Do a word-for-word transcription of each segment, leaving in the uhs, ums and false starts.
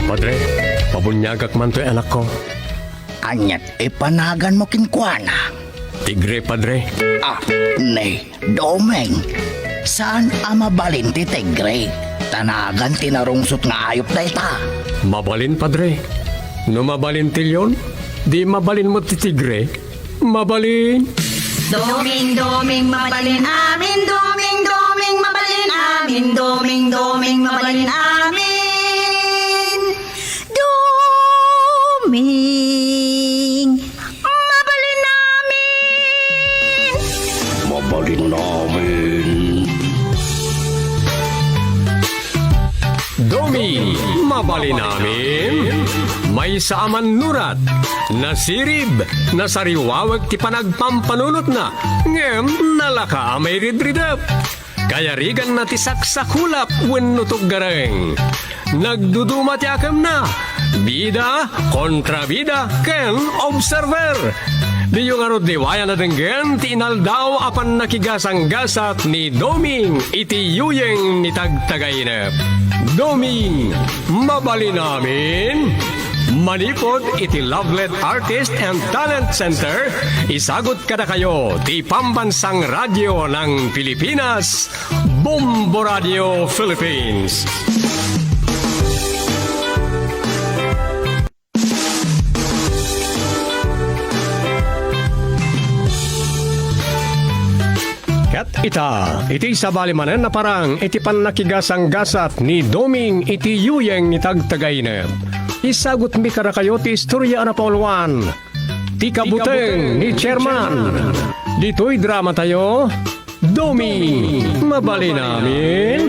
Padre, pabuniagak man toy anakko. Aniat ipanaganmo kenkuana? Tigre, Padre. Ah, ni Doming. Saan a mabalin ti tigre? Ta nagan ti narungsot nga ayup dayta. Mabalin, Padre. No mabalin ti leon, di mabalin met ti tigre. Mabalin. Doming, Doming, mabalin amin. Doming, Doming, mabalin amin. Doming, Doming, mabalin amin. Doming, mabalin amin. Mabalin amin. Doming, mabalin amin. Maysa a mannurat, nasirib, nasariwawek ti panagpampanunotna, ngem nalaka a mairidridep. Kayariganna ti saksakulap wenno tuggareng. Nagduduma ti akemna, bida, kontrabida, ken observer. Diyo ngarud liwayan a denggen ti inaldaw a pannakigasanggasat ni Doming iti yuyeng ni Tagtagainep. Doming, mabalin amin? Manipud iti Lovelet Artist and Talent Center, isagut kadakayo ti Pambansang Radyo ng Pilipinas, Bombo Radio Philippines. Ket ita, iti sabali manen a parang iti pannakigasanggasat ni Doming iti yuyeng ni Tagtagainep, isagutmi kadakayo ti istorya a napauluan ti kabuteng ni Chairman. Ditoy dramatayo, Doming, mabalin amin?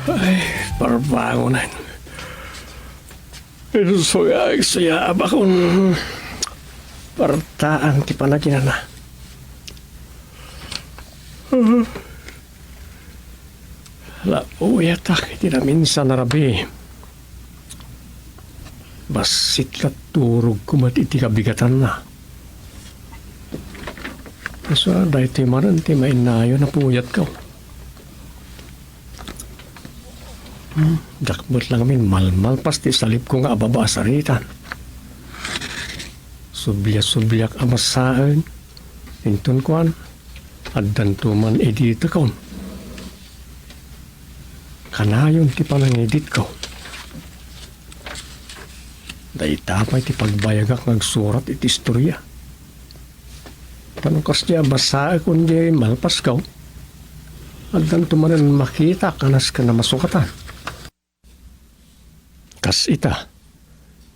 Ay, parbangonan. Isu nga agsuyaabakon. Partaan ti panaginana. Labuyatak iti naminsan a rabii. Bassit la turogko met iti kabigatanna. Isu a daytoy manen ti mainnayon a puyatko. Hmm, dakpet lang amin malmalpas ti salipko nga ababa a saritan. Subliasubliak a basaen, inton kuan, addanto man idi tekon. Kanayon ti panangiditko. Dayta pay ti pagbayagak nga agsurat iti istorya. Ta no kasdiay a basaek ken diay malpasko, addanto manen makitak a nasken a masukatan. Kas ita,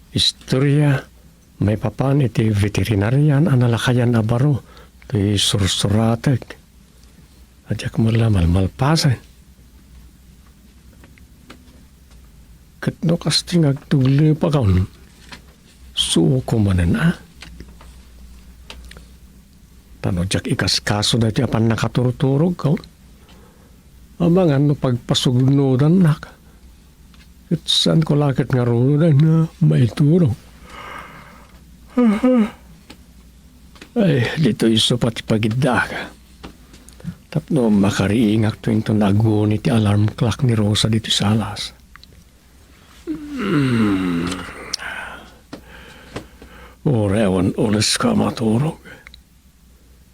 istorya maipapan iti veterinarian a nalakayan a baro ti sursuratek. A diak met la malmalpasen. Ket no kasdi nga agtuglepakon, suko manen a. Ta no diak ikaskaso daytoy a pannakaturturogko, amangan no pagpasugnodannak. Ket saanko la ket ngaruden a maiturog. Ay, ditoy isu pay ti pagiddaak. Tapno makariingakto inton aguni ti alarm clock ni Rosa ditoy salas. Hmm. Uray awan ulesko a maturog.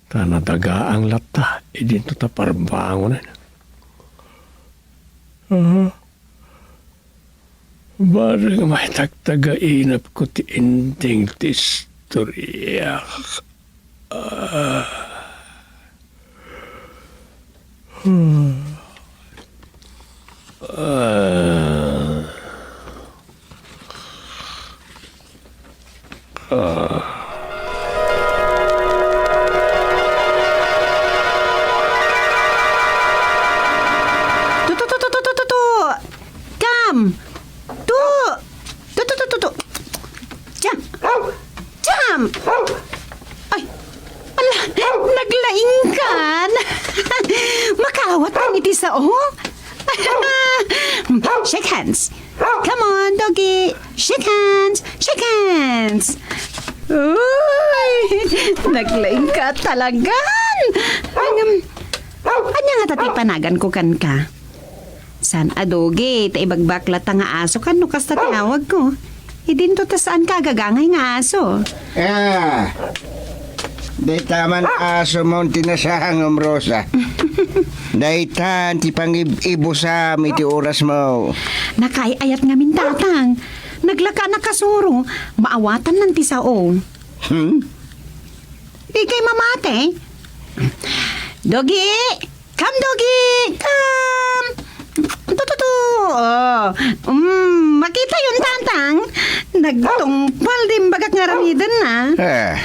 Ta nadagaang latta idinto ta parbangonen. Ah. Bareng maitagtagainepko ti ending ti istorya. Ah. Ah. Ah. Tu, tu, tu, tu, tu, tu, tu, tu. Kam. Tu. Tu, tu, tu, tu, tu. Jam. Jam. Ay. Ala, naglaingkan. Makaawat man iti sao. Shake hands. Come on, doggy. Shake hands. Shake hands. Uy, naglaingka talagan. Ang, Ania ngata ti panaganko kenka? Saan a Dogi, ta ibagbaklat ta nga aso kan no kasta ti awagko. Idinto ta saan ka agagangay nga aso. Ah, dayta man aso mo ti nasangam, Rosa. Dayta ti pangib-ibusam iti oras mo. Nakaay-ayat ngamin, Tatang. Naglaka nakasuro. Maawatan nan ti sao. Hmm? Di kay mamati. Dogi! Come, Dogi! Come! Tututu! Oh, mm, makita yon, Tatang. Nagtungpal di imbagak nga aramiden na. Eh,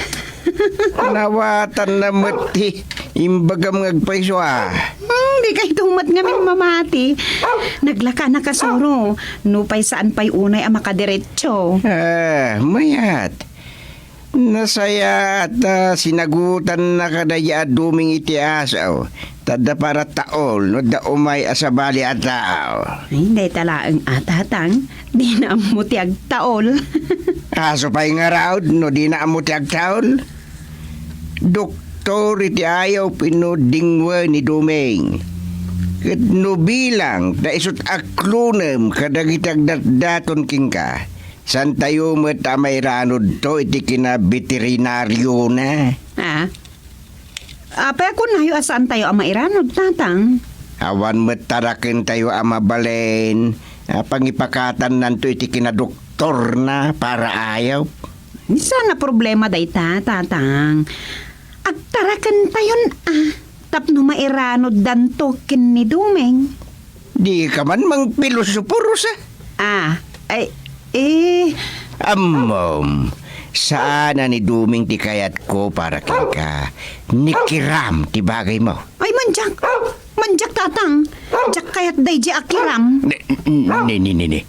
nawatan na met ti imbagam nga agpayso, ah. Hmm, di kay tumat ngamin mamati. Naglaka nakasuro. Nupay saan pay unay a makadiretso. Ah, mayat. Nasayaat ta sinagutannaka daydi a Doming iti aso, ta adda para taol no adda umay a sabali a tao. Ay, dayta laeng a, Tatang. Dina ammo ti agtaol. Aso pay ngarud no dina ammo ti agtaol. Doktor iti ayawp inno dingwe ni Doming. Ket no bilang ta isut' aklonem kadagiti agdatdaton kenka, saantayo met a mairanudto iti kinaveterinariona. Ah? Apay a kunayo a saantayo a mairanud, Tatang? Awan met tarakentayo a mabalin a pangipakatannanto iti kinadoktorna para ayawp. Saan a problema dayta, Tatang. Agtarakentayon a tapno mairanuddanto ken ni Doming. Dika man mangpilosopo, Rosa. Ah, ay, eh. Ammom, saan a ni Doming ti kayatko para kenka. Ni Kiram ti bagaymo. Ay, mandiak. Mandiak, Tatang. Diak kayat daydi a Kiram. Ni, ni, ni, ni, ni.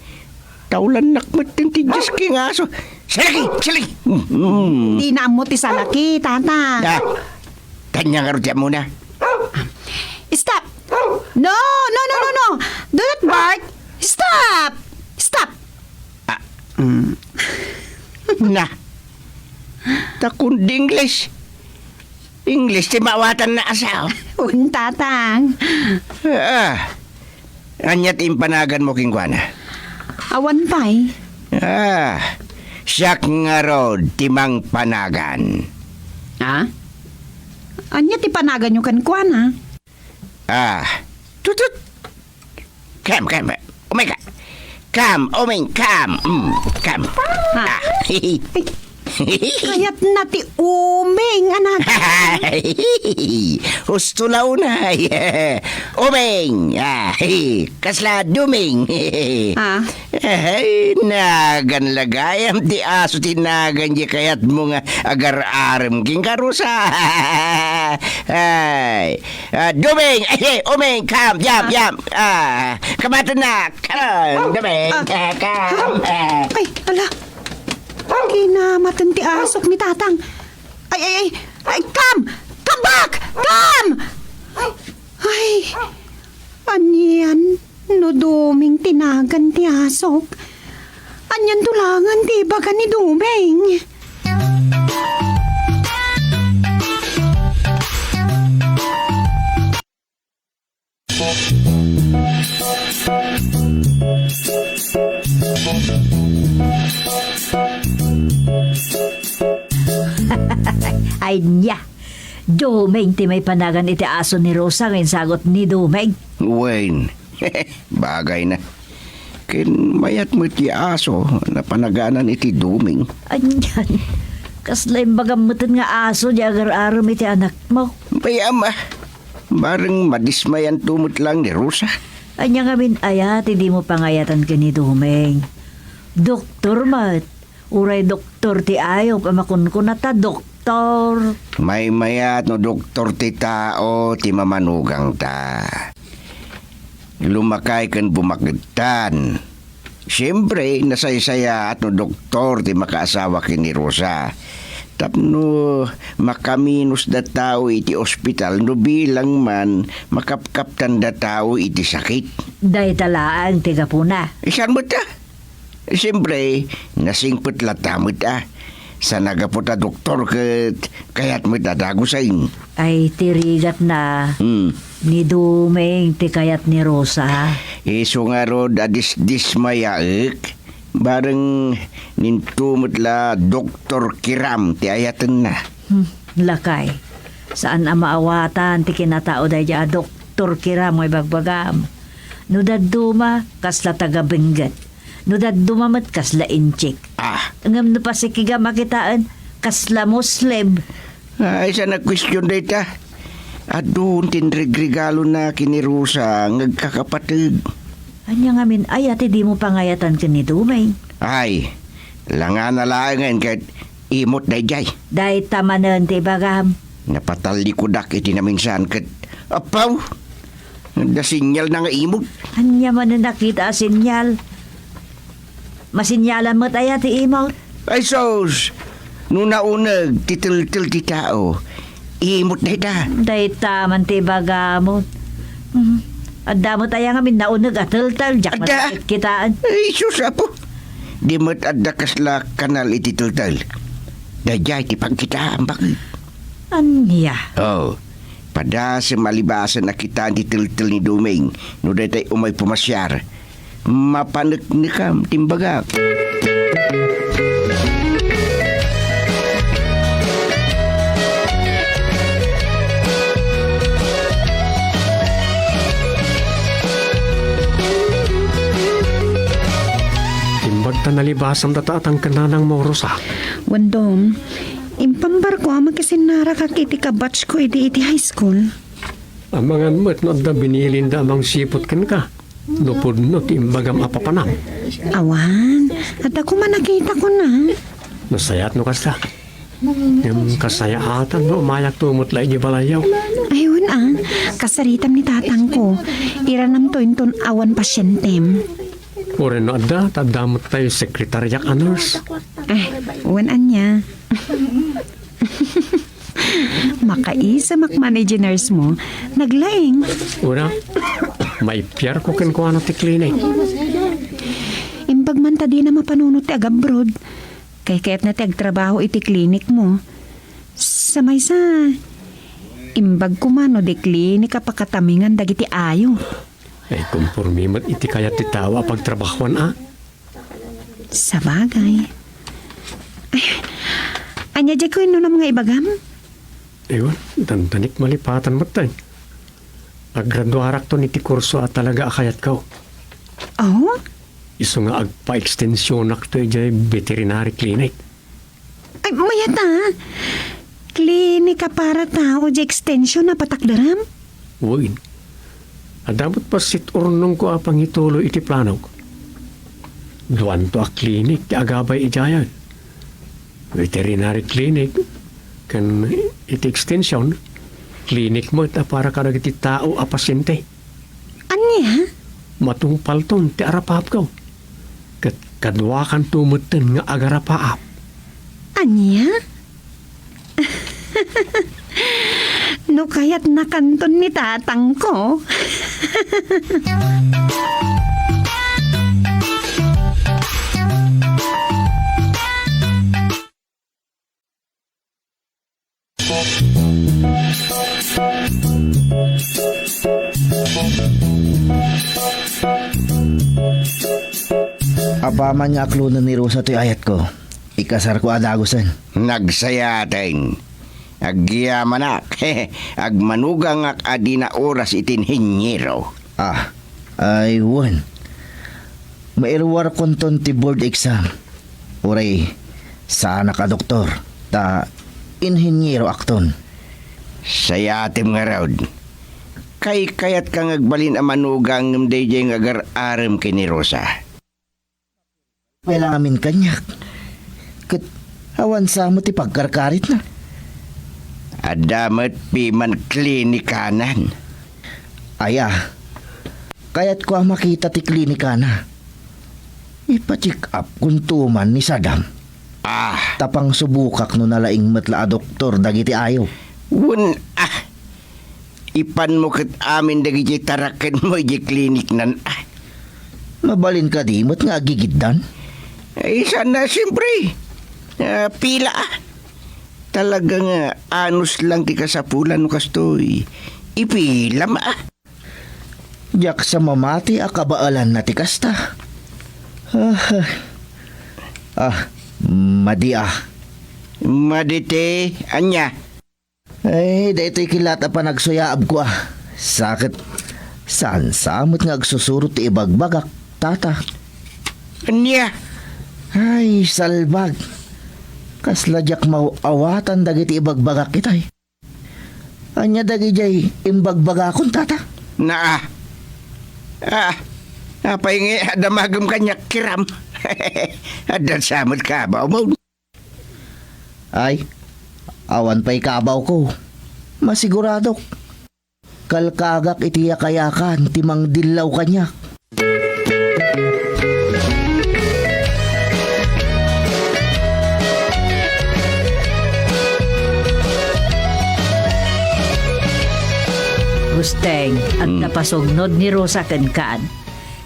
Taulannak met ti dias king aso. Salaki! Salaki! Mm. Dina ammo ti salaki, Tatang. Ah, tanya nga rudya muna. Stop! No, no, no, no, no! Do not bark! Stop! Stop! Ah, mm. Na. Ta kundi English. English ti maawatanna a sao. Un, Tatang. Ah, ania ti impanaganmo kenkuana? Awan pay. Ah, siak ngarud ti mangpanagan. Ah? Ania ti panaganyo kenkuana? Ah, tutut. Come, come. Umay ka. Come, Uming, come. Mm, come. Ah. Ah. Kayatna ti Uming, anak. Husto la unay. Uming. Ah, kasla Duming. Ah. Ay, nagan la gayam ti aso ti nagan di kayatmo nga agar-arem king karusa. Ay, Ah, Duming! Ay, Uming! Come! Yam! Ah. Yam! Ah, kamaten na! Come! Duming! Ah. Ah, come! Ah. Ay, ala! Kinamaten ti asok ni Tatang. Ay, ay, ay! Ay, come! Come back! Come! Ay, ay! Anian? No Duming ti nagan ti asok, anian to langen ti ibaga ni Duming? Ay niya! Duming ti maipanagan iti aso ni Rosa nga insagut ni Duming. Wen, bagay na. Ken mayat met ti aso napanaganan iti Duming. Anian, kasla imbagam meten nga aso di agar-arem iti anakmo? Bay, ama, bareng madismayanto met lang ni Rosa. Ania ngamin aya ti dimo pangayatan ken ni Duming? Doktor met. Uray doktor ti ayup a makunkuna ta doktor. Maymayat no doktor ti tao ti mamanugangta. Lumakay ken bumakedtan. Siempre, nasaysayaat no doktor ti makaasawa ken ni Rosa. Tapno makaminos da tao iti ospital no bilang man makapkaptan da tao iti sakit. Dayta laeng ti gapuna. Isan met a? Siempre, nasingpet latta met a. Sa nagapu ta doktor ket kayat met a dagusen. Ay, ti rigatna, Hmm. ni Dumeng ti kayat ni Rosa. Isu ngarud a disdismayaek, bareng ninto met la Doktor Kiram ti ayatenna. Hmm, lakay. Saan a maawatan ti kinatao daydiay a Doktor Kiram nga ibagbagam. No dadduma, kasla taga-Benguet. No dadduma met, kasla Intsik. Ah. Ngem no pasikigam a kitaen, kasla Muslim. Ay, saan a kuestion dayta. Adun ti inregregalona ken ni Rosa nga agkakapateg. Ania ngamin aya ti dimo pangayatan ken ni Dumeng? Ay, langana laengen ket imot daydiay. Dayta manen ti ibagam. Napatalikodak iti naminsan ket, apaw! Adda sinyalna nga imot. Ania manen a kita a sinyal? Masinyalan met aya ti imot? Ay sus! No nauneg ti teltel ti tao, imot dayta. Dayta man ti ibagam. Hmm. Adda met aya ngamin nauneg a teltel, diak met Adda. Kitkitaen. Ay sus, apo. Di met adda kasla kanal iti teltel. Daydiay ti pagkitaam, bakit? Ania? Oh, padasem a libasen a kitaan ti teltel ni Dumeng no daytay umay pumasiar. Mapaneknekam ti imbagak. Imbag ta nalibasam data atang ken nanang mo, Rosa. Wen Dom, impambarko a makisinnarakak iti kabatchko idi iti high school. Amangan met no adda binilinda a mangsiput kenka, no pudno ti imbagam a papanam. Awan, adda koma nakitakon. Nasayaat no kasta. Ngem kasayaatan no umayakto met la idiay balayyo. Ay, wen a, kasaritam ni tatangko. Iranamto inton awan pasientem. Uray no adda, ta adda met tayo sekretariak a nurse. Eh, wen ania. Makaisamak man iti nurse mo, naglaing. Una, maipiarko kenkuana ti klinik. Imbag man ta dina mapanunot ti agabroad. Kaykayatna ti agtrabaho iti klinik mo. Sa maysa, imbag koma no di klinik a pakatamingan dagiti ayo. Ay, kompormi met iti kayat ti tao a pagtrabahoan, a? Sabagay. Ay, ania diay kuenonam nga ibagam? Ewan, dandanik malipatan met, tay. Agraduarakton iti kurso a talaga a kayatko. Oh? Isu nga agpa-extensionakto idiay veterinary clinic. Ay, mayat a. Klinik a para tao diay extension a patakderem? Wen. Adda met bassit urnongko a pangituloy iti planok. Duanto a klinik ti agabay idiay. Veterinary clinic, ken iti extension, klinik met a para kadagiti tao a pasyente. Ania? Matungpalton ti arapaapko. Ket kaduakanto metten nga agarapaap. Ania? No kayatnakanton ni tatangko. Apaman nga aklonen ni Rosa toy ayatko, ikasarko a dagusen. Nagsayaaten. Agyamanak. Agmanugangak a dina oras iti inhiniero. Ah, ay wen. Mairuarkonton ti board exam. Uray, saanak a doktor, ta inhinieroakton. Sayatem ngarud. Kaykayatka nga agbalin a manugang ngem daydiay nga agar-arem ken ni Rosa. Kailangamin kaniak. Ket awan sa met ti pagkarkaritna. Adda met piman klinikanan. Aya, kayatko a makita ti klinikana. Ipa-check up kunto man ni Saddam. Ah. Ta pangsubokak no nalaing met la a doktor dagiti ayo. Wen, ah, ipanmo ket amin dagiti tarakenmo idiay kliniknan, ah. Mabalin kadi met nga agigiddan? Ay, saan a, siempre. Ah, pila, ah? Talaga nga anus lang ti kasapulan no kastoy. Ipilam, ah. Diak sa mamati a kabaelanna ti kasta. Ah, ah, madi, ah. Madi ti ania? Ay, daytoy kilat a panagsuyaabko, ah. Sakit. Saan sa met nga agsusurot ti ibagbagak, tata? Ania? Ay, salbag. Kasla diak maaw-awatan dagiti ibagbagak itay. Ania dagidiay imbagbagakon, tata? Naa. Ah, apay nga damagem kaniak, Kiram? Adda sa met kabawmo. Ay, awan pay kabawko. Masiguradok. Kalkagak iti yakayakan ti mangdillaw kaniak. Gusteng, agpasugnod ni Rosa kenkan.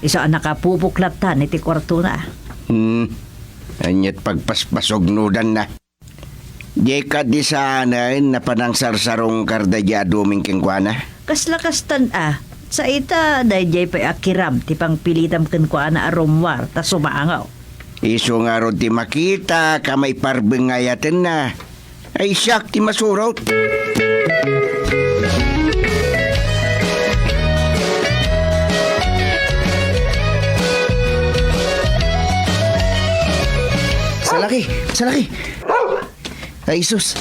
Isu a nakapupok latta iti kuartona. Hmm. Ania't pagpaspasugnodanna? Dika di saanen a panangsarsarungkar daydiay a duming kenkuana? Kasla kastan a, sa ita, daydiay pay a Kiram ti pangpilitam kenkuana a rummuar ta sumango. Isu ngarud ti makitak a maiparbeng nga ayatenna. Ay, siak ti masurot. Salaki! Salaki! Ay, sus!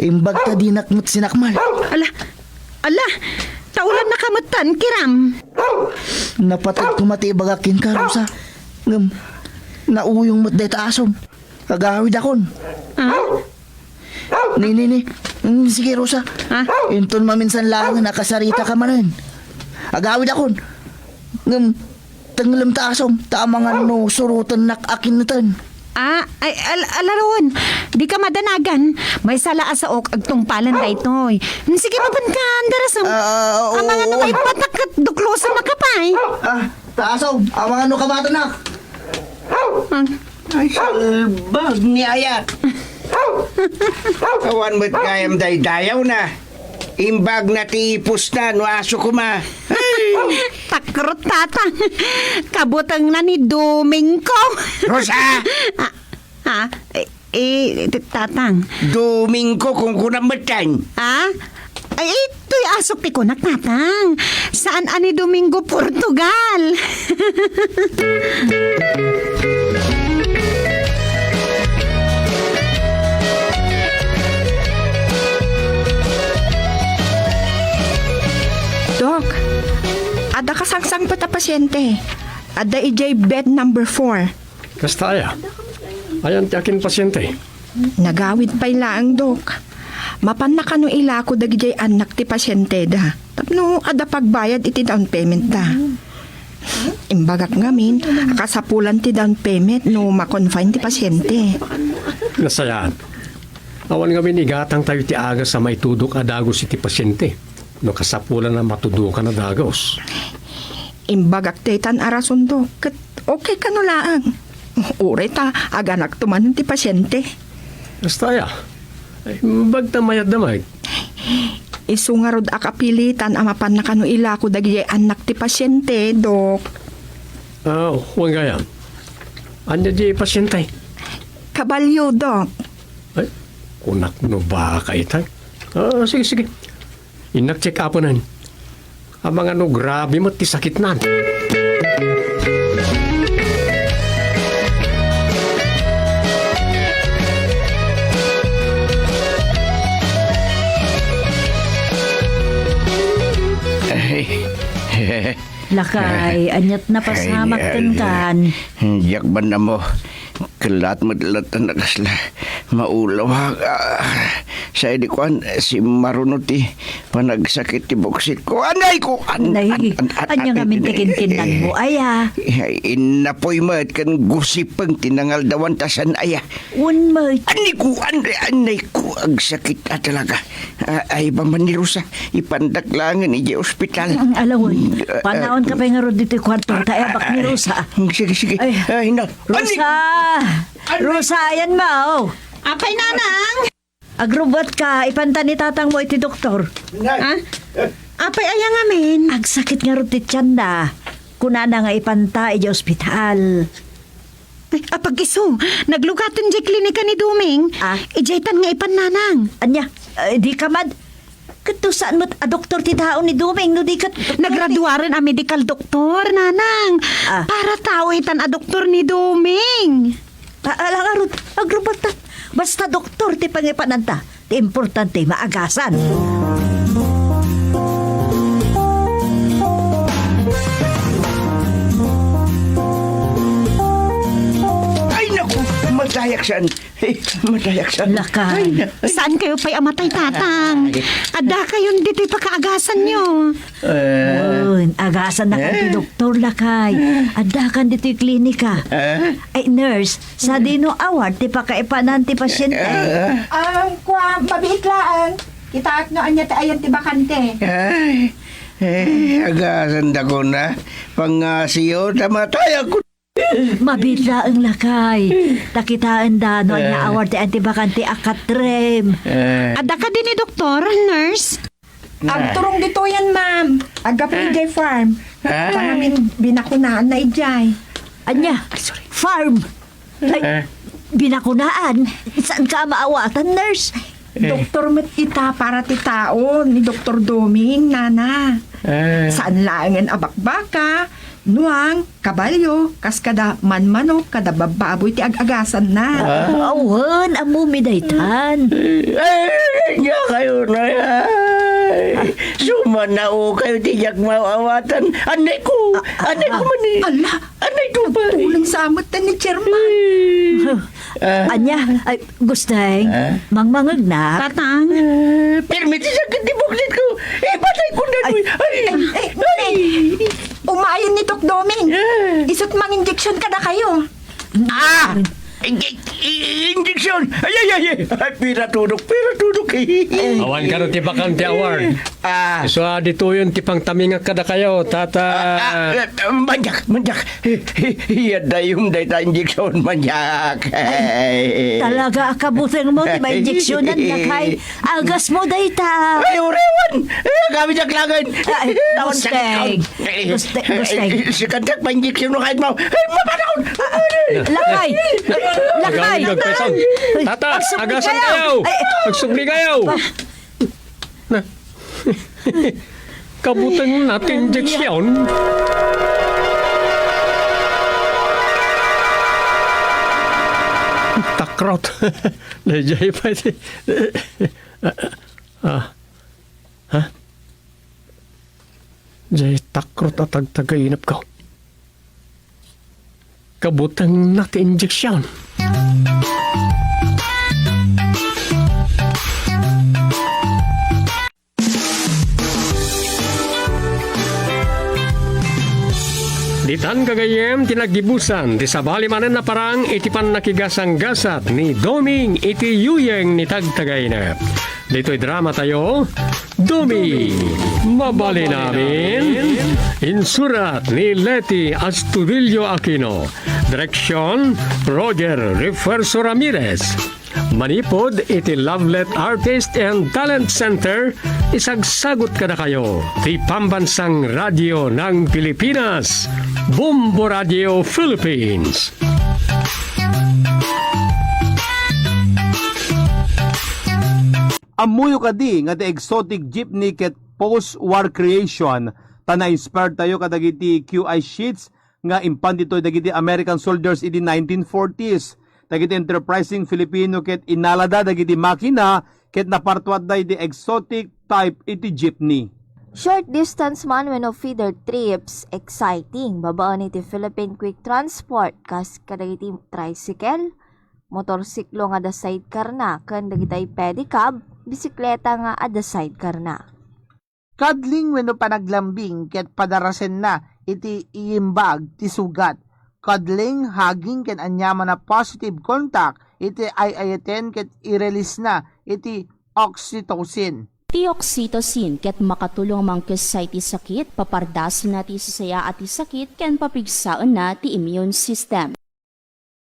Imbag ta dinak met sinakmal. Ala! Ala! Taulannaka metten, Kiram! Napateg koma ti ibagak kenka, Rosa. Ngem, nauyong met dayta asom. Agawidakon. Ah? Ni, ni, ni. Mm, sige, Rosa. Ah? Inton maminsan laengen a kasaritaka manen. Agawidakon. Ngem, tenglem ta asom, ta amangan no surotennak a kinneten. Ah, ay, al-, alaron. Dika madanagan. Maysa la a saok agtungpalen daytoy. Mm, sige, mapankan, darasem. Ah, oo. Amangan no maipatak ket duklosennaka pay. Ah, ta asom, amangan no kabatennak. Ah. Ay, salbag ni Ayat. Awan met gayam daydayawna. Imbag na ti ipusna no aso koma. Ay! Takrot, tata. Kabutengna ni Domingko. Rosa! Ah, ah, eh, eh, t-, tatang. Domingko, kunkunam metten. Ah? Ay, itoy asok ti kunak, tatang. Saan a ni Domingo, Portugal. Dok, adda kasangsangpet a pasiente. Adda idiay bed number four. Kasta aya? Ayan ti akin pasiente? Nagawid pay laeng, Dok. Mapanna kano ilako dagidiay annak ti pasienteda tapno adda pagbayad iti down payment da. Imbagak ngamin a kasapulan ti down payment no ma-confine ti pasiente. Nasayaat. Awan ngamin igatangtayo ti agas a maitudok a dagus iti pasiente no kasapulan a matudokan a dagus. Imbagak daytan a rason, Dok, ket okay kano laeng. Uray ta aganakto manen ti pasiente. Kasta aya? Ay, bagta mayat da met. Isu ngarud a kapilitan a mapanna kano ilako dagidiay annak ti pasiente, Dok. Ah, wen gayam. Ania diay pasiente? Kabalio, Dok. Ay, kunak no baka itay. Ah, sige, sige. Innak check-upenen. Amangan no grabe met ti sakitnan. Ay. Lakay, ania't napasamak kenkan? Diak man ammo. Kellaat met latta a kasla maulawak. Ah, sa idi kuan, simmaruno ti panagsakit ti buksit ko. Anay ko! An-, Nay, an-, an-, an-, ania ngamin ti kinkinnanmo, aya? Ay, innapoy met ken gusipeng ti nangaldawan ta saan aya. Wen met. Anay ko, an-, anay ko, agsakit a talaga. Ah, ay, ba man ni Rosa, ipandak laengen idiay ospital. Ang alawon. Mm, ah, Panaon ka pay ngarud ditoy kuarto, ta ay abak ni Rosa. Ah, sige, sige. Ay. Ay, na. Rosa! Rosa, ayan mo. Apay, Nanang? Agrubbuatka, ipanta ni tatangmo iti doktor. Nay! Ah? Apay, aya ngamin? Agsakit ngarud ti tianna. Kunana nga ipanta idiay ospital. Ay, apag-isu, naglugaten diay klinika ni Doming. Ah? Idiaytan nga ipan, Nanang. Ania, eh, di ka mad-, Ket no saan met a doktor ti tao ni Doming, no di ket doktor ti Nagraduaren a medical doctor, Nanang. Ah. Para tao itan a doktor ni Doming. Ah, ala ngarud, agrubbuatta. Basta doktor ti pangipananta. Ti importante, maagasan. Ay, naku, madayaksan. Ay, madayaksan. Lakay. Ay, na-, ay. Saan kayo pa'y amatay, Tatang? Ay. Adda kayon dito'y pakaagasan nyo. Eh. Yun, agasan na kan ti Eh. doktor, lakay. Adda kan dito'y klinika. Eh. Ay, nurse, sa dino award ti pakaipanan ti pasyente? Eh. Ang kwa, mabiit laeng. Kitaak no anya ti ayan ti bakante. Ay, eh, agasan da ko na. Pangasiyo, tamatayak ko. Mabiit laeng, lakay. Ta kitaenda no ania Eh. awar ti antibakante a katrem. Eh. Adda kadi ni doktor, nurse? Agturong ditoyen, ma'am. Aggapu Eh. idiay farm. Eh. Kanamin binakunaan na idiay. Ania? Ay, sorry. Farm. Ay, Eh. binakunaan? Saan ka maawatan, nurse? Eh. Doktor met ita para ti tao ni Doktor Doming, nana. Eh. Saan laengen a bakbaka, nuang, kabalio, kas kada manmanok, kada babbaboy ti ag-agasanna. Ah. Awan, ammomi daytan. Eh, eh, eh, nia kayo na, ay. Sumanao kayo ti diak maawatan. Anay ko, Ah, ah, anay ko ah. man eh. Ala, Anay ko ba eh. Nagpulong sa amot ni Chairman. Eh. Ah. Ania, ay, Gusteng, Ah? mangmangeg na. Tatang. Eh, permi ti sakit ti buklit ko. Eh, patay ko na, Ay. Doy. Ay, Ay, ay, ay. Umayon ni Doc Doming. Eh. Isut manginjeksyon kada kayo. Ah! Inje-, i-, injeksyon! Ay, ay, ay, ay! Ay, pira tudok, pira tudok, eh. Awan ka rin ti bakante award. Ah. So, ah, ditoyen ti pangtamingak kada kayo, tata. Ah, ah, eh, manyak, manyak. Iya dayum dayta injection, manyak. Ay, talaga, a kabuteng mo, ti mainjeksyonan, lakay. Agas mo dayta. Ay, urewan! Eh, kami diak lagen. Ay, Awan sakit Gusteng. ko. Gusteng, Gusteng. Eh, si Kantak, mainjeksyon mo kahit mo. Eh, mapanaw! Ah, ah, lakay! Lakay! Agawid, agpesan. Tata, Agsubli agasan kayo! kayo! Ay, Agsubli kayo! Ba- Na. Kabuteng na ti injeksyon. Takrot. Dayjay pay ti, ah, ha? Jay takrot a tagtagainepko. Kabutengna ti injection. Ditan gagayyem ti naggibusan ti sabali manen a parang iti pannakigasanggasat ni Doming iti yuyeng ni Tagtagainep. Ditoy drama tayo, Doming, Mabalin Amin. Insurat ni Leti Astudillo Aquino. Direksyon, Roger Refuerzo Ramirez. Manipud iti Lovelet Artist and Talent Center, isagsagut kadakayo ti Pambansang Radio ng Pilipinas, Bombo Radio Philippines. Ammoyo kadi nga ti exotic jeepney ket post-war creation ta na-inspire tayo kadagiti Q I sheets nga impan ditoy dagiti American soldiers idi nineteen forties. Dagiti enterprising Filipino ket inalada dagiti makina ket napartuatda iti exotic type iti jeepney. Short distance man wenno feeder trips, exciting, babaen iti Philippine Quick Transport, kas kadagiti tricycle, motorsiklo nga adda sidecar-na, ken dagiti pedicab, bisikleta nga adda sidecar-na. Cuddling wenno panaglambing ket padarasenna iti iimbag ti sugat. Cuddling, hugging, ken aniaman a positive contact iti ay-ayaten ket i-release-na iti oxytocin. Ti oxytocin ket makatulong a mangkessa iti sakit, papardasenna ti sisaya a ti sakit, ken papigsaenna ti immune system.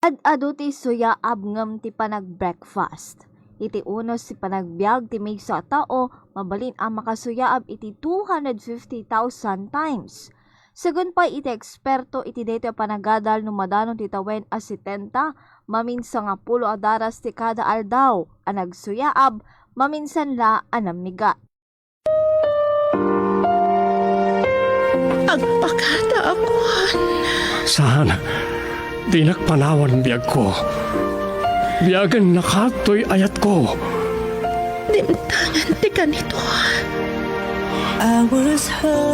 Ad-adu ti suyaab ngem ti panag-breakfast. Iti unos ti panagbiag ti maysa a tao, mabalin a makasuyaab iti two hundred fifty thousand times. Segun pay iti eksperto, iti daytoy a panagadal no madano ti tawen a setenta, mamin sangapulo a daras ti kada aldaw a nagsuyaab, maminsan la a nammigat. Agpakadaakon. Saan, dinak panawan biagko. Biagennaka toy ayatko. Dimtengen ti kanito.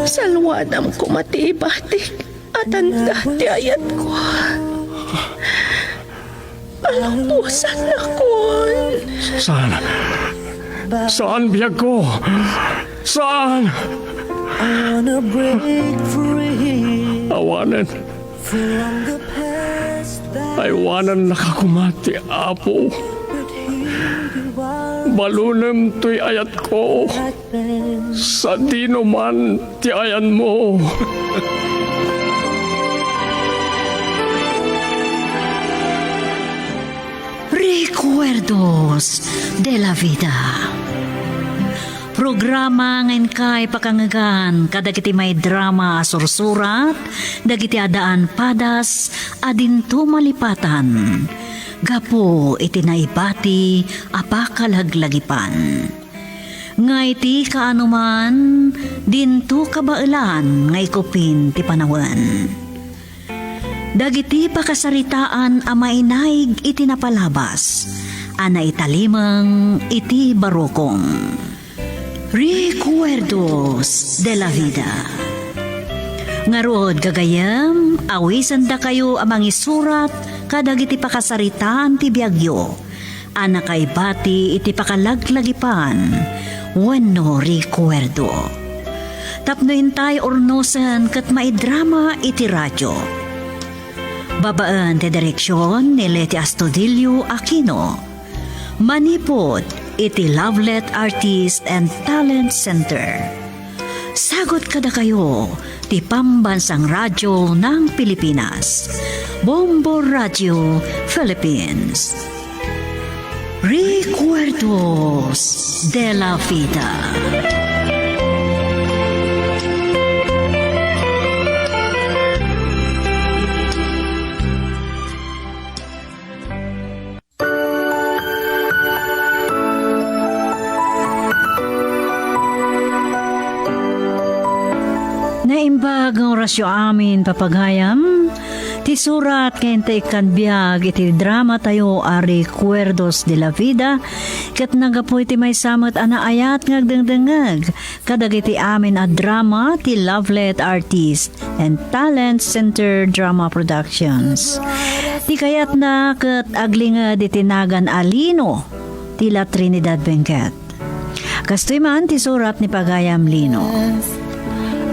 Salwadam koma ti ibatik a tanda ti ayatko. Palubosannakon. Saan? Saan, biagko? Saan? Awanen. Aywanennaka koma ti Apo. Balunem toy ayatko. Sadino man ti ayanmo. Recuerdos de la Vida. Programa nga inkay pakangegan kadagiti maidrama a sursurat dagiti addaan padas a dinto malipatan gapu iti naibati a pakalaglagipan. Nga iti kaanoman, dinto kabaelan nga ikupin ti panawen. Dagiti pakasaritaan a mainaig iti napalabas a naitalimeng iti barukong. Recuerdos de la Vida. Ngarud, gagayyem, awisendakayo a mangisurat kadagiti pakasaritaan ti biagyo a nakaibati iti pakalaglagipan wenno rekuerdo. Tapno intay urnosen ket maidrama iti radio. Babaen ti direksion ni Leti Astudillo Aquino. Manipud iti Lovelet Artist and Talent Center. Sagut kadakayo ti Pambansang Radyo ng Pilipinas, Bombo Radio Philippines. Recuerdos de la Vida. Naimbag nga orasyo amin, papagayam, ti surat ken ta ikkan biag iti drama tayo a Recuerdos de la Vida, ket naggapu iti maysa met a naayat nga agdengdengngeg kadagiti amin a drama ti Lovelet Artist and Talent Center Drama Productions. Ti kayatna ket aglinged iti nagan a Lino ti La Trinidad Benguet. Kastoy man ti surat ni Pagayam Lino.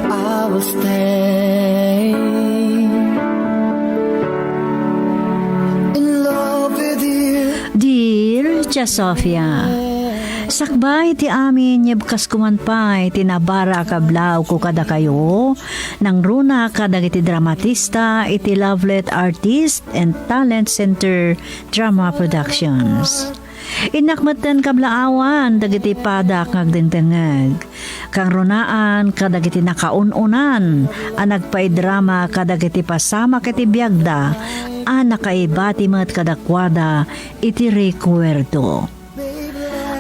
I will stay in love with you. Dear Tia Sofia, sakbay ti amin, nyebkas kuman pay ti nabara a kablawko kadakayo, nangruna kadagiti dramatista iti Lovelet Artist and Talent Center Drama Productions. Innak metten kablaawan dagiti padak nga agdengdengngeg. Kangrunaan kadagiti nakaun-unan a nagpaidrama kadagiti pasamak iti biagda a nakaibati met kadakuada iti rekuerdo.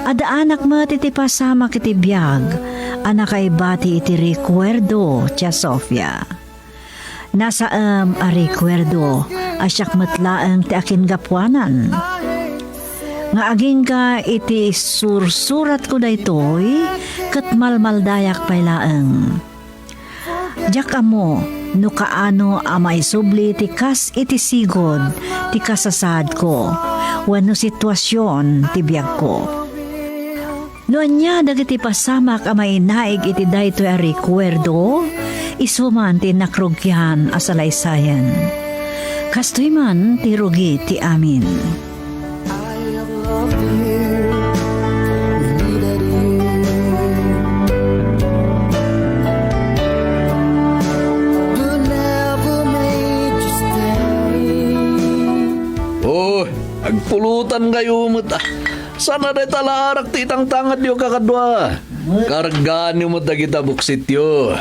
Addaanak met iti pasamak iti biag a nakaibati iti rekuerdo, Tia Sofia. Nasaem a rekuerdo a siak met laeng ti akingapuanan. Nga agingga iti sursuratko daytoy, ket malmaldayak pay laeng. Diak ammo no kaano a maisubli ti kas iti sigud ti kasasaadko wenno situasion ti biagko. No ania dagiti pasamak a mainaig iti daytoy a rekuerdo, isu man ti innak rugian a salaysayen. Kastoy man ti rugi ti amin. Kayo met, ah. Saan a dayta la arak ti itangtangad yo, kakadua? Kargaan yo met dagita buksit yo.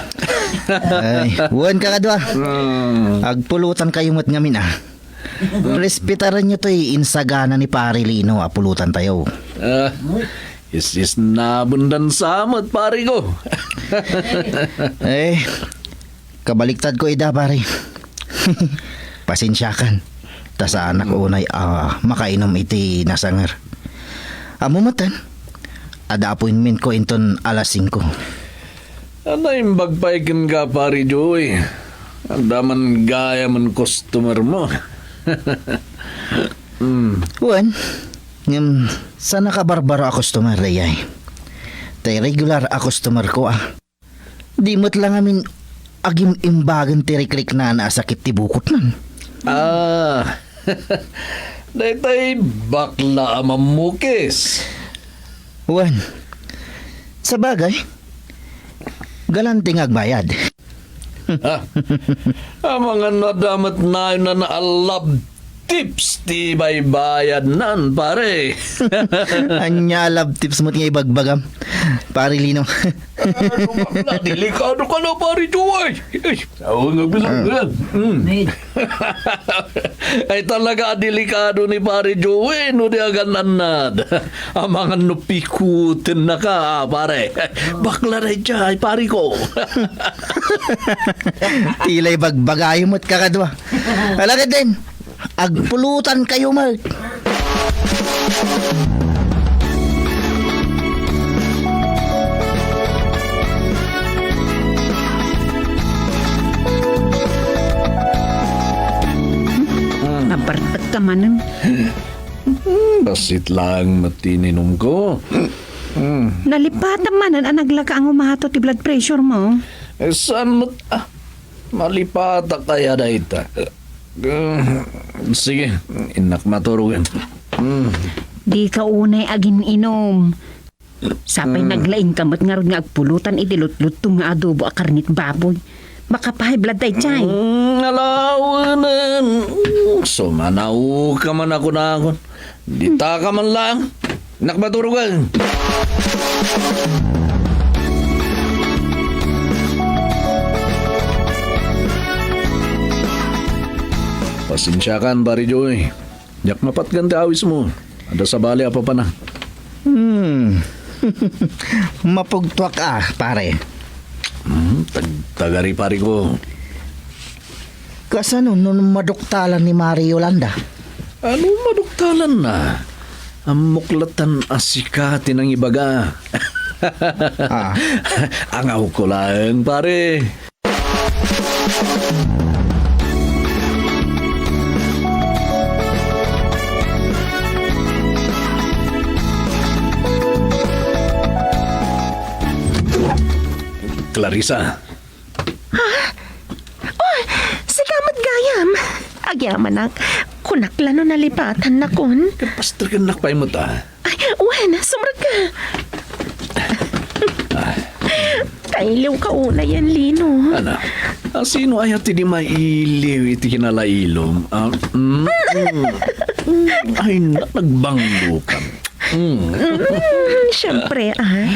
Ay, wen, kakadua. Hmm. Agpulutan kayo met ngamin, ah. Respetaran yo toy insagana ni Pare Lino a pulutan tayo. Ah, is-is na bundan sa met, pare ko. Eh, kabaliktad ko ida, pare. Pasensiakan. Ta saanak unay a makainom iti nasanger. Ammo metten, adda appointment ko inton alas singko. Naimbag pay kenka, Pare Joey. Adda man gayam a customer mo. Mm. Wen, ngem, saan a kabarbaro a customer, dayay. Tay regular a customer ko, ah. Di met la ngamin agim-imbagen ti rikriknana a sakit ti bukotnan. Ah, daytay bakla a mammukis. Wen, sabagay, galante nga agbayad. Ah, amangan no adda met nayon a love tips ti baybayadnan, pare. Ania a love tips met nga ibagbagam, Pare Lino? Ano, bakla, delikado ka na, Pare Joey. Ay, ay, tawag nga bilang Ah. yan. Mm. Ay, talaga, delikado ni Pare Joey, no, di agan-annad. Amangan no pikuten na ka, ah, pare. Bakla na dayta, pare ko. Tila'y bagbagayo met, kakadua. Alagad din, agpulutan kayo, Mark. Nabartek ka manen. Hmm, bassit lang met ti ininom ko. Hmm. Nalipatan manen a naglaka ang umato ti blood pressure mo. Eh, saan met, ah, malipata kaya dayta? Eh, sige, innak maturogen. Hmm. Di ka unay agin-inom. Sapay Mm. naglaing ka met ngarud nga agpulutan iti lutlutto nga adobo a karnit baboy. Maka-high blood daytay. Mm, alawenen. Mm, sumanaw ka man ako nakon. Dita ka man lang. Nakmaturogan. Pasensiakan, Pare Joey. Diak mapatgan ti awismo. Adda sabali a papanak. Hmm. Mapugtuak a, pare. Hmm, tag-, tagari, pare ko. Kasano no maduktalan ni Mari Yolanda? Ano maduktalanna? Ammok latta a sika ti nangibaga. Ah. Angawko laeng, pare. Clarissa. Ha? Oh, sika met gayam. Agyamanak, kunak la no nalipatannakon. Kapastegennak pay met, ah. Ay, wen, sumrek ka. Kailiw ka unay, Lino. Ana, a, sino aya ti di mailiw iti kinalailom? Ah, mm, mm. Ay, na-, nagbanglo ka. Mm. Mm, siyempre, ah.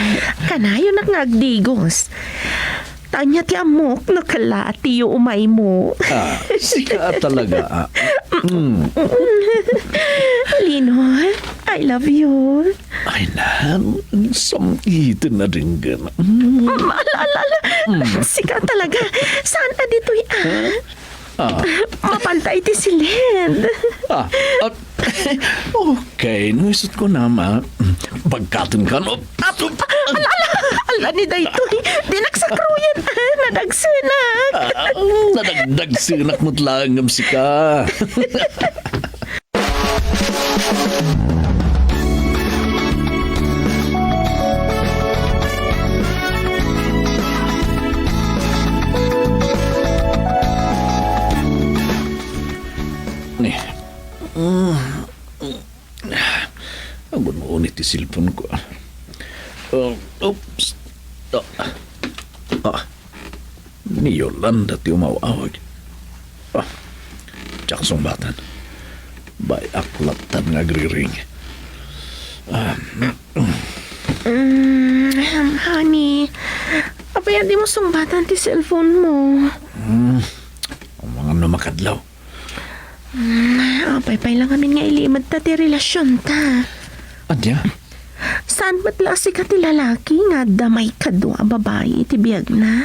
Kanayon nga agdigos. Tanya ti ammok no kalati yo umaymo. Ah, sika talaga, ah. Mm. Lino, I love you. Ay, nan, samgiten na denggen. Mm. Mm, ala, ala, ala. Mm. Sika talaga. Saan a ditoy, ah? Ah. Mapantay ti silid. Ah, at, okay, no isut ko na, ma. Pagkaton ka, no? Ala, ala, ala ni daytoy. Di naksakruyan. Nadagsenak. Ah, nadagdagsenak met laeng ngem sika. Ni. Mm. Agun-uni ti cellphone ko. Oh, oops. Ah. Ah. Ni Yolanda ti umaw-awag. Ah, diak sungbatan. Bay-ak lattan nga agriring. Ah, Mm, honey, apay a dimo sungbatan ti cellphone mo? Mm, amangan no makadlaw. Mm, apay pay la ngamin nga ilimedta ti relasionta? Ania? Saan met la a sika ti lalaki nga adda maikadua a babai iti biagna?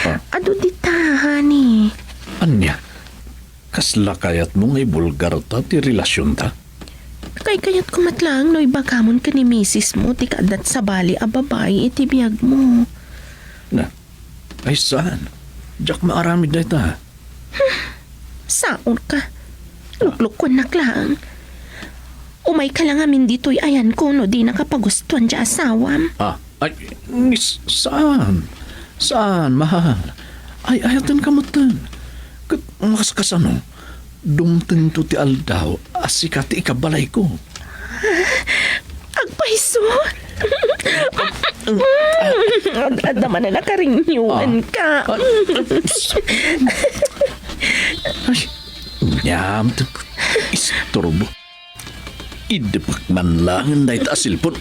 Ah. Adu dita, honey. Ania? Kasla kayatmo nga ibulgarta ti relasionta? Kaykayatko met laeng no ibagamon ken ni misismo ti kaaddat sabali a babai iti biagmo. Na, ay saan? Diak maaramid dayta. Saurka. Luklukuennak laeng. Umayka la ngamin ditoy ayanko no dinaka pagustuan ti asawam. Ah, ay, ni s-, saan? Saan, mahal? Ay, ayatenka metten. Ket makaskasano? Dumtengto ti aldaw a sika ti ikabalayko. Agpayso? Ad-, adda manen a karingiuanka. Ah, ah, ay, nyam, isturbo. Idepek man laeng dayta a cellphone.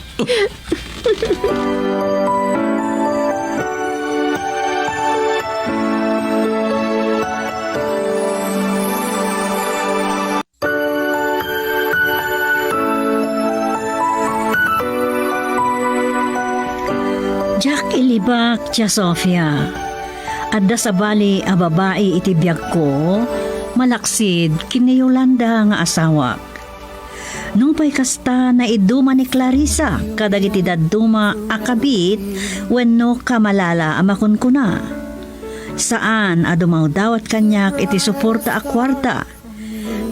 Diak ilibak, Tia Sofia. Adda sabali a babai iti biagko, malaksid ken ni Yolanda nga asawak. Nupay kasta, naiduma ni Clarissa kadagiti dadduma a kabit wenno kamalala a makunkuna. Saan a dumawdawat kaniak iti suporta a kuarta.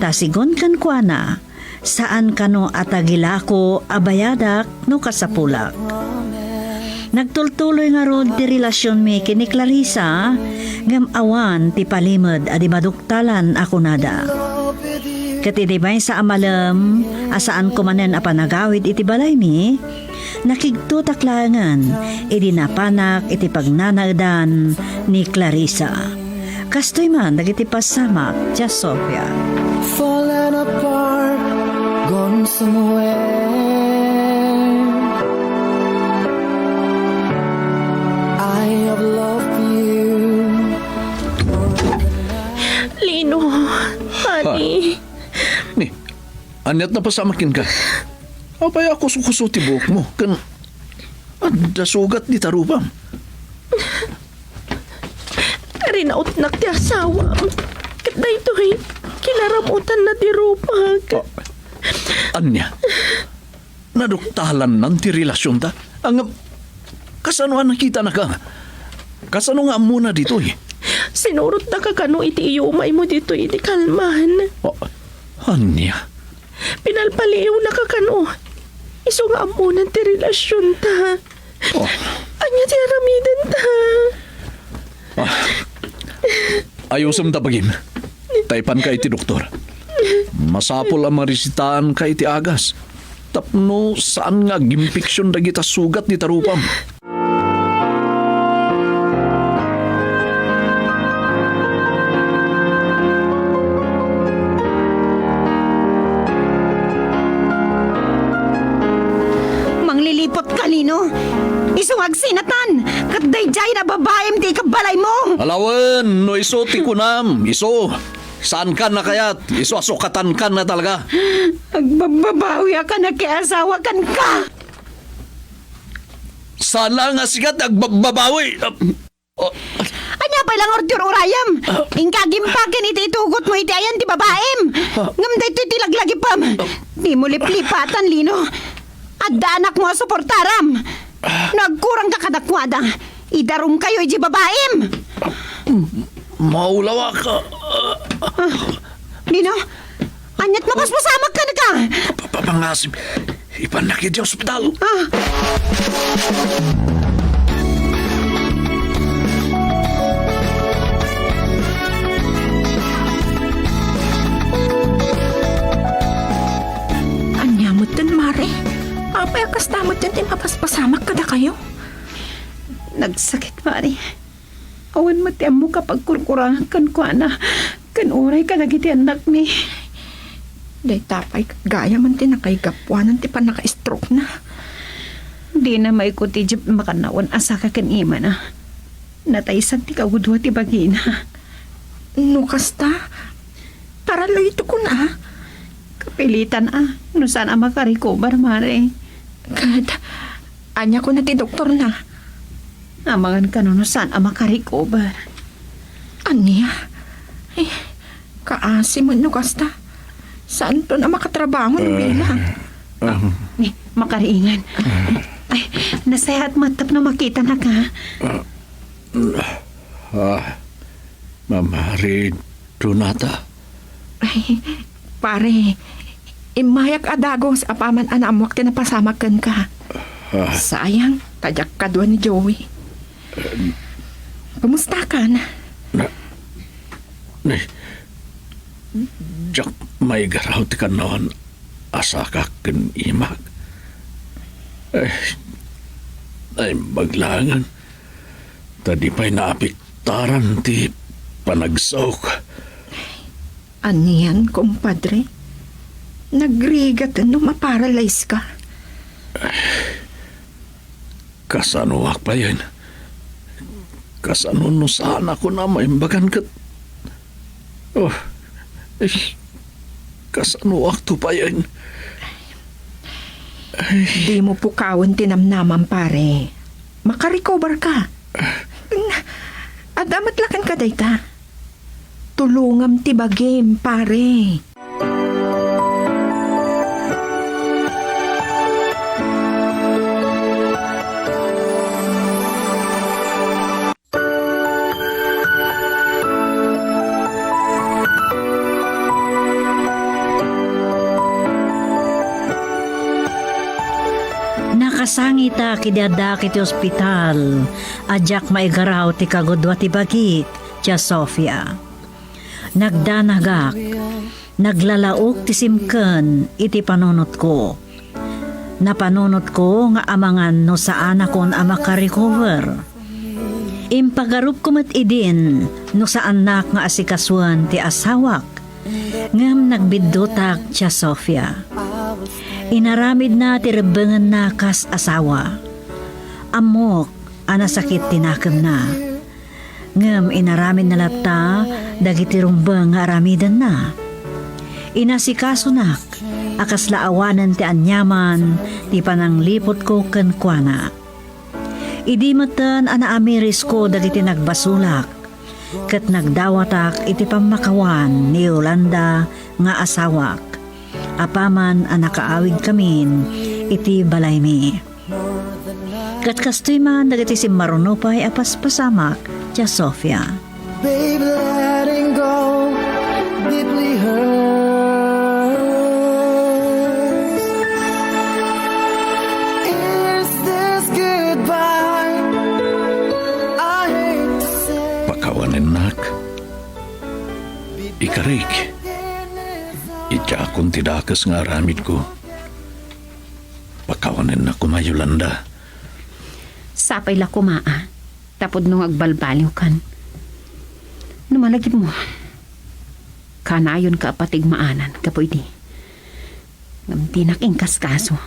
Ta sigun kenkuana, saan kano a tagilako a bayadak no kasapulak. Nagtultuloy ngarud ti relasionmi ken ni Clarissa, ngem awan ti palimed a di maduktalan a kunada. Ket idi maysa a malem a saanko manen a panagawid iti balaymi, nakigtotak laengen idi napanak iti pagnanaedan ni Clarissa. Kastoy man dagiti pasamak, Tia Sofia. Fallen apart, gone somewhere. I have loved you more than I Lino, honey. Ha? Ni, ania't napasamak kenka? Apay a kuso-kuso ti buokmo, ken adda sugat dita rupam? Rinautnak ti asawam. Ket daytoy, kinaramutanna ti rupak. Ah, ania? Naduktalannan ti relasionta? Ngem, kasano a nakitanaka? Kasano nga ammona ditoy? Sinurotnaka kano iti iyumaymo ditoy iti kalman. Ah, ania? Pinalpaliiwnaka kano. Isu nga ammonan ti relasionta. Oh. Ania ti aramidenta? Ah. Ayusemta, bagim. Ta ipanka iti doktor. Masapul a marisitaanka iti agas. Tapno saan nga agimpeksion dagita sugat dita rupam. Mangliliput ka, Lino. Isu nga agsinatan, ket daydiay a babaim ti ikabalaymo. Alawen, no isu ti kunam, isu. Saankan a kayat, isu a sukatankan a talaga. Agbabbabawi a kanakiasawa kenka. Saan laeng a sika ti agbabbabawi. Oh. Ania pay la nga urti-urayam? Ah. Inka agimpaken iti itugotmo iti ayan ti babaim. Ah. Ngem daytoy ti laglagipem. Ah. Dimo liplipatan, Lino. Adda anakmo a suportaram. Ah. No agkurangka kadakuada, idarumkayo idiay babaim. Ah, maulawak. Ah. Lino, ania't mapaspasamak kenka? Pa-, pa-, pangasip. Ipannak idiay ospital. Ah. Ania metten, Mare? Apay a kasta metten ti mapaspasamak kadakayo? Nagsakit, Mare. Awan met ti ammok a pagkurkurangak kenkuana, ken uray kadagiti annakmi. Dayta pay ket gayamen ti nakaigapuanan ti pannaka-stroke-na. Dina maikut ti Jeep makannawan a saka ken imana. Nataysa ti kagudua ti bagina. No kasta, paralytic-na. Kapilitan a, no saan a makarecover, Mare. Ket, ania kuna ti doktorna? Amangan kano no saan a makarecover. Ania? Ay, kaasi met no kasta. Saanton a makatrabaho no bilang? Ah, ah. Ni, makariingan. Ay, nasayaat met tapno makitanaka. Ah, Mama Ridonata. Ay, pare, immayak a dagus apaman a naammoak ti napasamak kenka. Ah. Sayang, ta diak kadua ni Joey. Kumustakan? Na, ni, diak maigaraw ti kannawan a sakak ken imak. Ay, naimbag laengen. Ta di pay naapektaran ti panagsaok. Anian, kumpadre? Nagrigat no maparalyze ka? Kasanoak payen? Kasano no saan a kuna maimbagan ket, oh, eh, kasanoak to payen? Ay. Dimo pukawen ti namnamam, pare. Makarecover ka. Adda met la kenka dayta. Tulongam ti bagim, pare. Nakasangitak idi addaak iti ospital a diak maigaraw ti kagudua ti bagik, Tia Sofia. Nagdanagak, naglalaok ti simken iti panunotko. Napanunotko nga amangan no saanakon a makarecover. Impagarupko met idin no saannak nga asikasuen ti asawak, ngem nagbiddutak, Tia Sofia. Inaramidna ti rebbengenna kas asawa. Ammok a nasakit ti nakemna. Ngem inaramidna latta dagiti rumbeng nga aramidenna. Inasikasunak a kasla awanen ti aniaman ti panangliputko kenkuana. Idi metten a naamirisko dagiti nagbasolak, ket nagdawatak iti pammakawan ni Yolanda nga asawak, apaman a nakaawidkamin iti balaymi. Ket kastoy man dagiti simmarunupay a paspasamak, Tia Sofia. Babe, letting go deeply hurts. Is this goodbye? I hate to say. Pakawanennak. Ikarik. Idiakon ti dakes nga aramidko. Pakawanennak koma, Yolanda. Sapay la koma a, tapudno nga agbalbaliwkan. No malagipmo, kanayonka a patigmaanan gapu idi. Ngem dinak inkaskaso.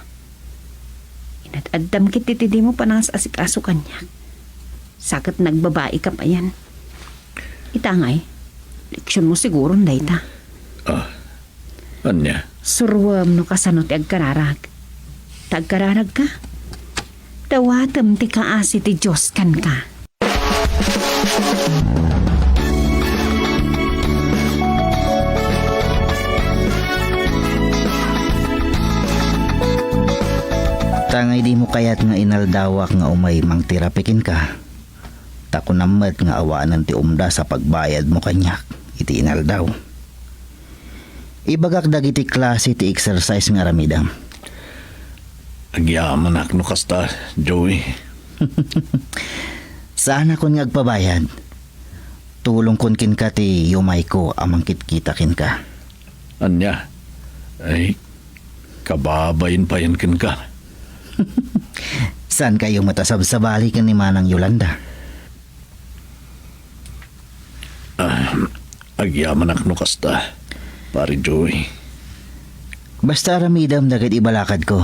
Inad-addam ketdi ti dimo panangas-asikaso kaniak. Sa ket nagbabaika payen. Ita ngay, leksionmo siguron dayta. Ah, ania? Suroem no kasano ti agkararag. Ta agkararagka, dawatem ti kaasi ti Dios kenka. Ta ngay dimo kayat nga inaldawak nga umay mangterapi kenka? Ta kunam met nga awanen ti umdas a pagbayadmo kaniak iti inaldaw. Ibagak dagiti klase ti exercise nga aramidem. Agyamanak no kasta, Joey. Saanakon nga agpabayad. Tulongkon kenka ti yumayko a mangkitkita kenka. Ania? Ay, kababain payen kenka. Saankayo met a sabsabali ken ni Manang Yolanda? Ah, agyamanak no kasta, Pare Joey. Basta aramidem dagiti ibalakadko.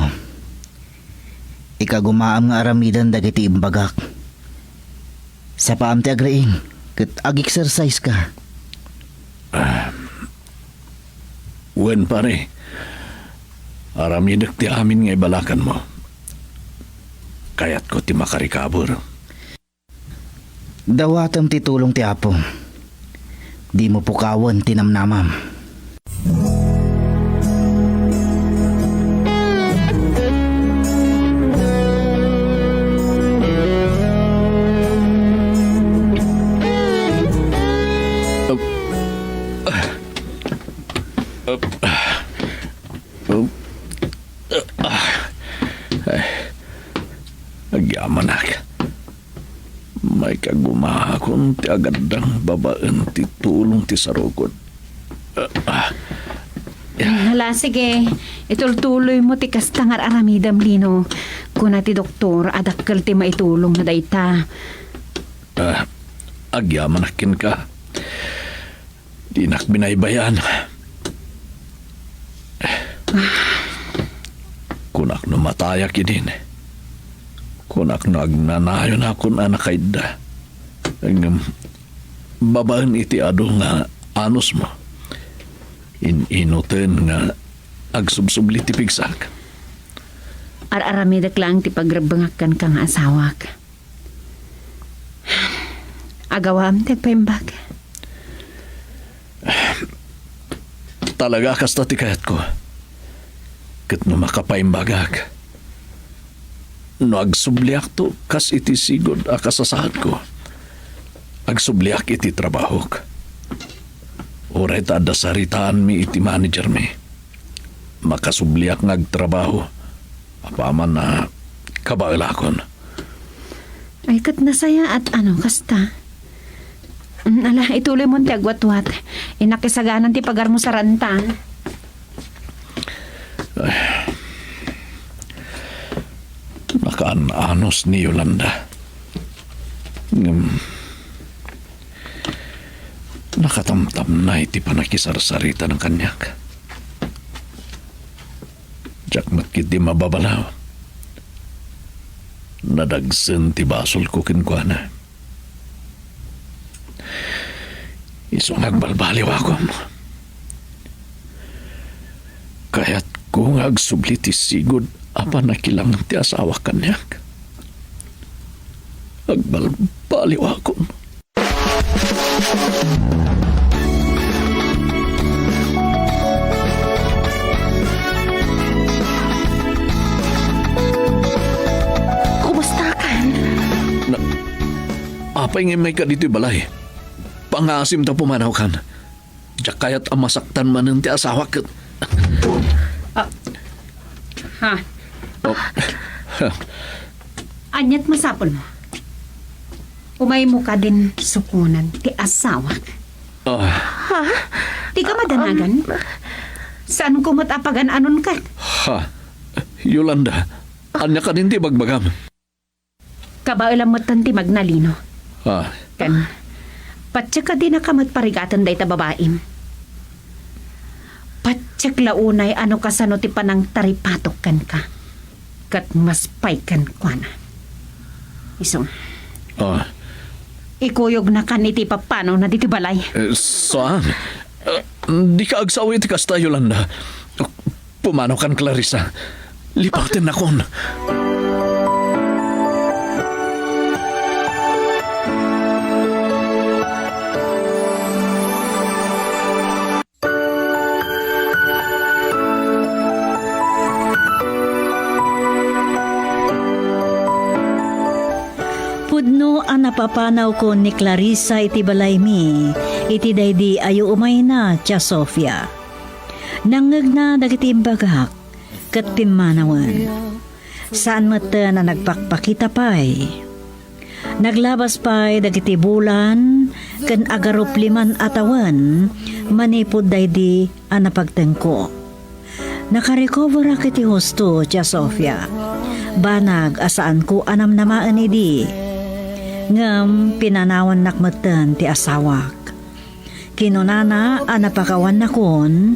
Ikagumaam nga aramiden dagiti imbagak. Sapaam ti agriing, ket ag-exercise ka. Ah, wen, pare. Aramidek ti amin nga ibalakadmo. Kayatko ti makarikabor. Dawatem ti tulong ti Apo. Dimo pukawen ti namnamam. Ay, agyamanak. Maikagumahakon ti agaddang babaen ti tulong ti sarukod. Ah, ah. Hala, sige. Itultuloymo ti kasta nga ar-aramidem, Lino. Kuna ti doktor a dakkel ti maitulong na dayta. Ah, agyamanak kenka. Dinak binaybay-an. Kunak no matayak idin. Kunak no agnanayonakon a nakaidda. Ngem babaen iti adu nga anusmo, in-inuten nga agsubsubli ti pigsak. Ar-aramidek laeng ti pagrebbengak kenka nga asawak. Agawaam ti agpaimbag. Talaga a kasta ti kayatko. Ket no makapaimbagak, no agsubliakto kas iti sigud a kasasaadko, agsubliak iti trabahok. Uray ta adda saritaanmi iti managermi, makasubliak nga agtrabaho apaman a kabaelakon. Ay, ket nasayaat, ano, kasta. Mm, ala, ituloymon ti agwatwat. Innak isaganan ti pagarmusaranta. Ay, nakaan-anos ni Yolanda. Ngem, nakatamtamnay ti pannakisarsaritana kaniak. Diak met ketdi mababalaw. Nadagsen ti basolko kenkuana. Isu nga agbalbaliwakon. Kayatko nga agsubli ti sigud a pannakilangen ti asawak kaniak. Agbalbaliwakon. Kumustakan? Na, apay nga immayka ditoy balay? Pangaasim ta pumanawkan. Diak kayat a masaktan manen ti asawak ket. Ah. Ha? Oh. Aniat masapulmo? Umaymo kadin sukonan ti asawak. Ah. Ha? Dika madanagan? Um. Saanko met a pagan-anonka? Ha? Yolanda, ania kadin ti ibagbagam? Kabaelam metten ti magna, Lino. Ah. Ken, patiek a dinaka met parigaten dayta babaim. Patiek la unay a no kasano ti panangtaripatok kenka. Ket mas pay kenkuana. Isu. Ah. Ikuyognakan iti papanawna ditoy balay. Eh, saan? Eh, dika agsao iti kasta, Yolanda. Pumanawkan, Clarissa. Lipatennakon. Pudno a napapanawkon ni Clarissa iti balaymi iti daydi a yuumayna, Tia Sofia. Nangngegna dagiti imbagak ket pimmanawen. Saan metten a nagpakpakita pay. Naglabas pay dagiti bulan ken agarup liman a tawen manipud daydi a napagtengko. Nakarecoverak iti husto, Tia Sofia. Banag a saanko a namnamaen idi. Ngem pinanawannak metten ti asawak. Kinunana a napakawannakon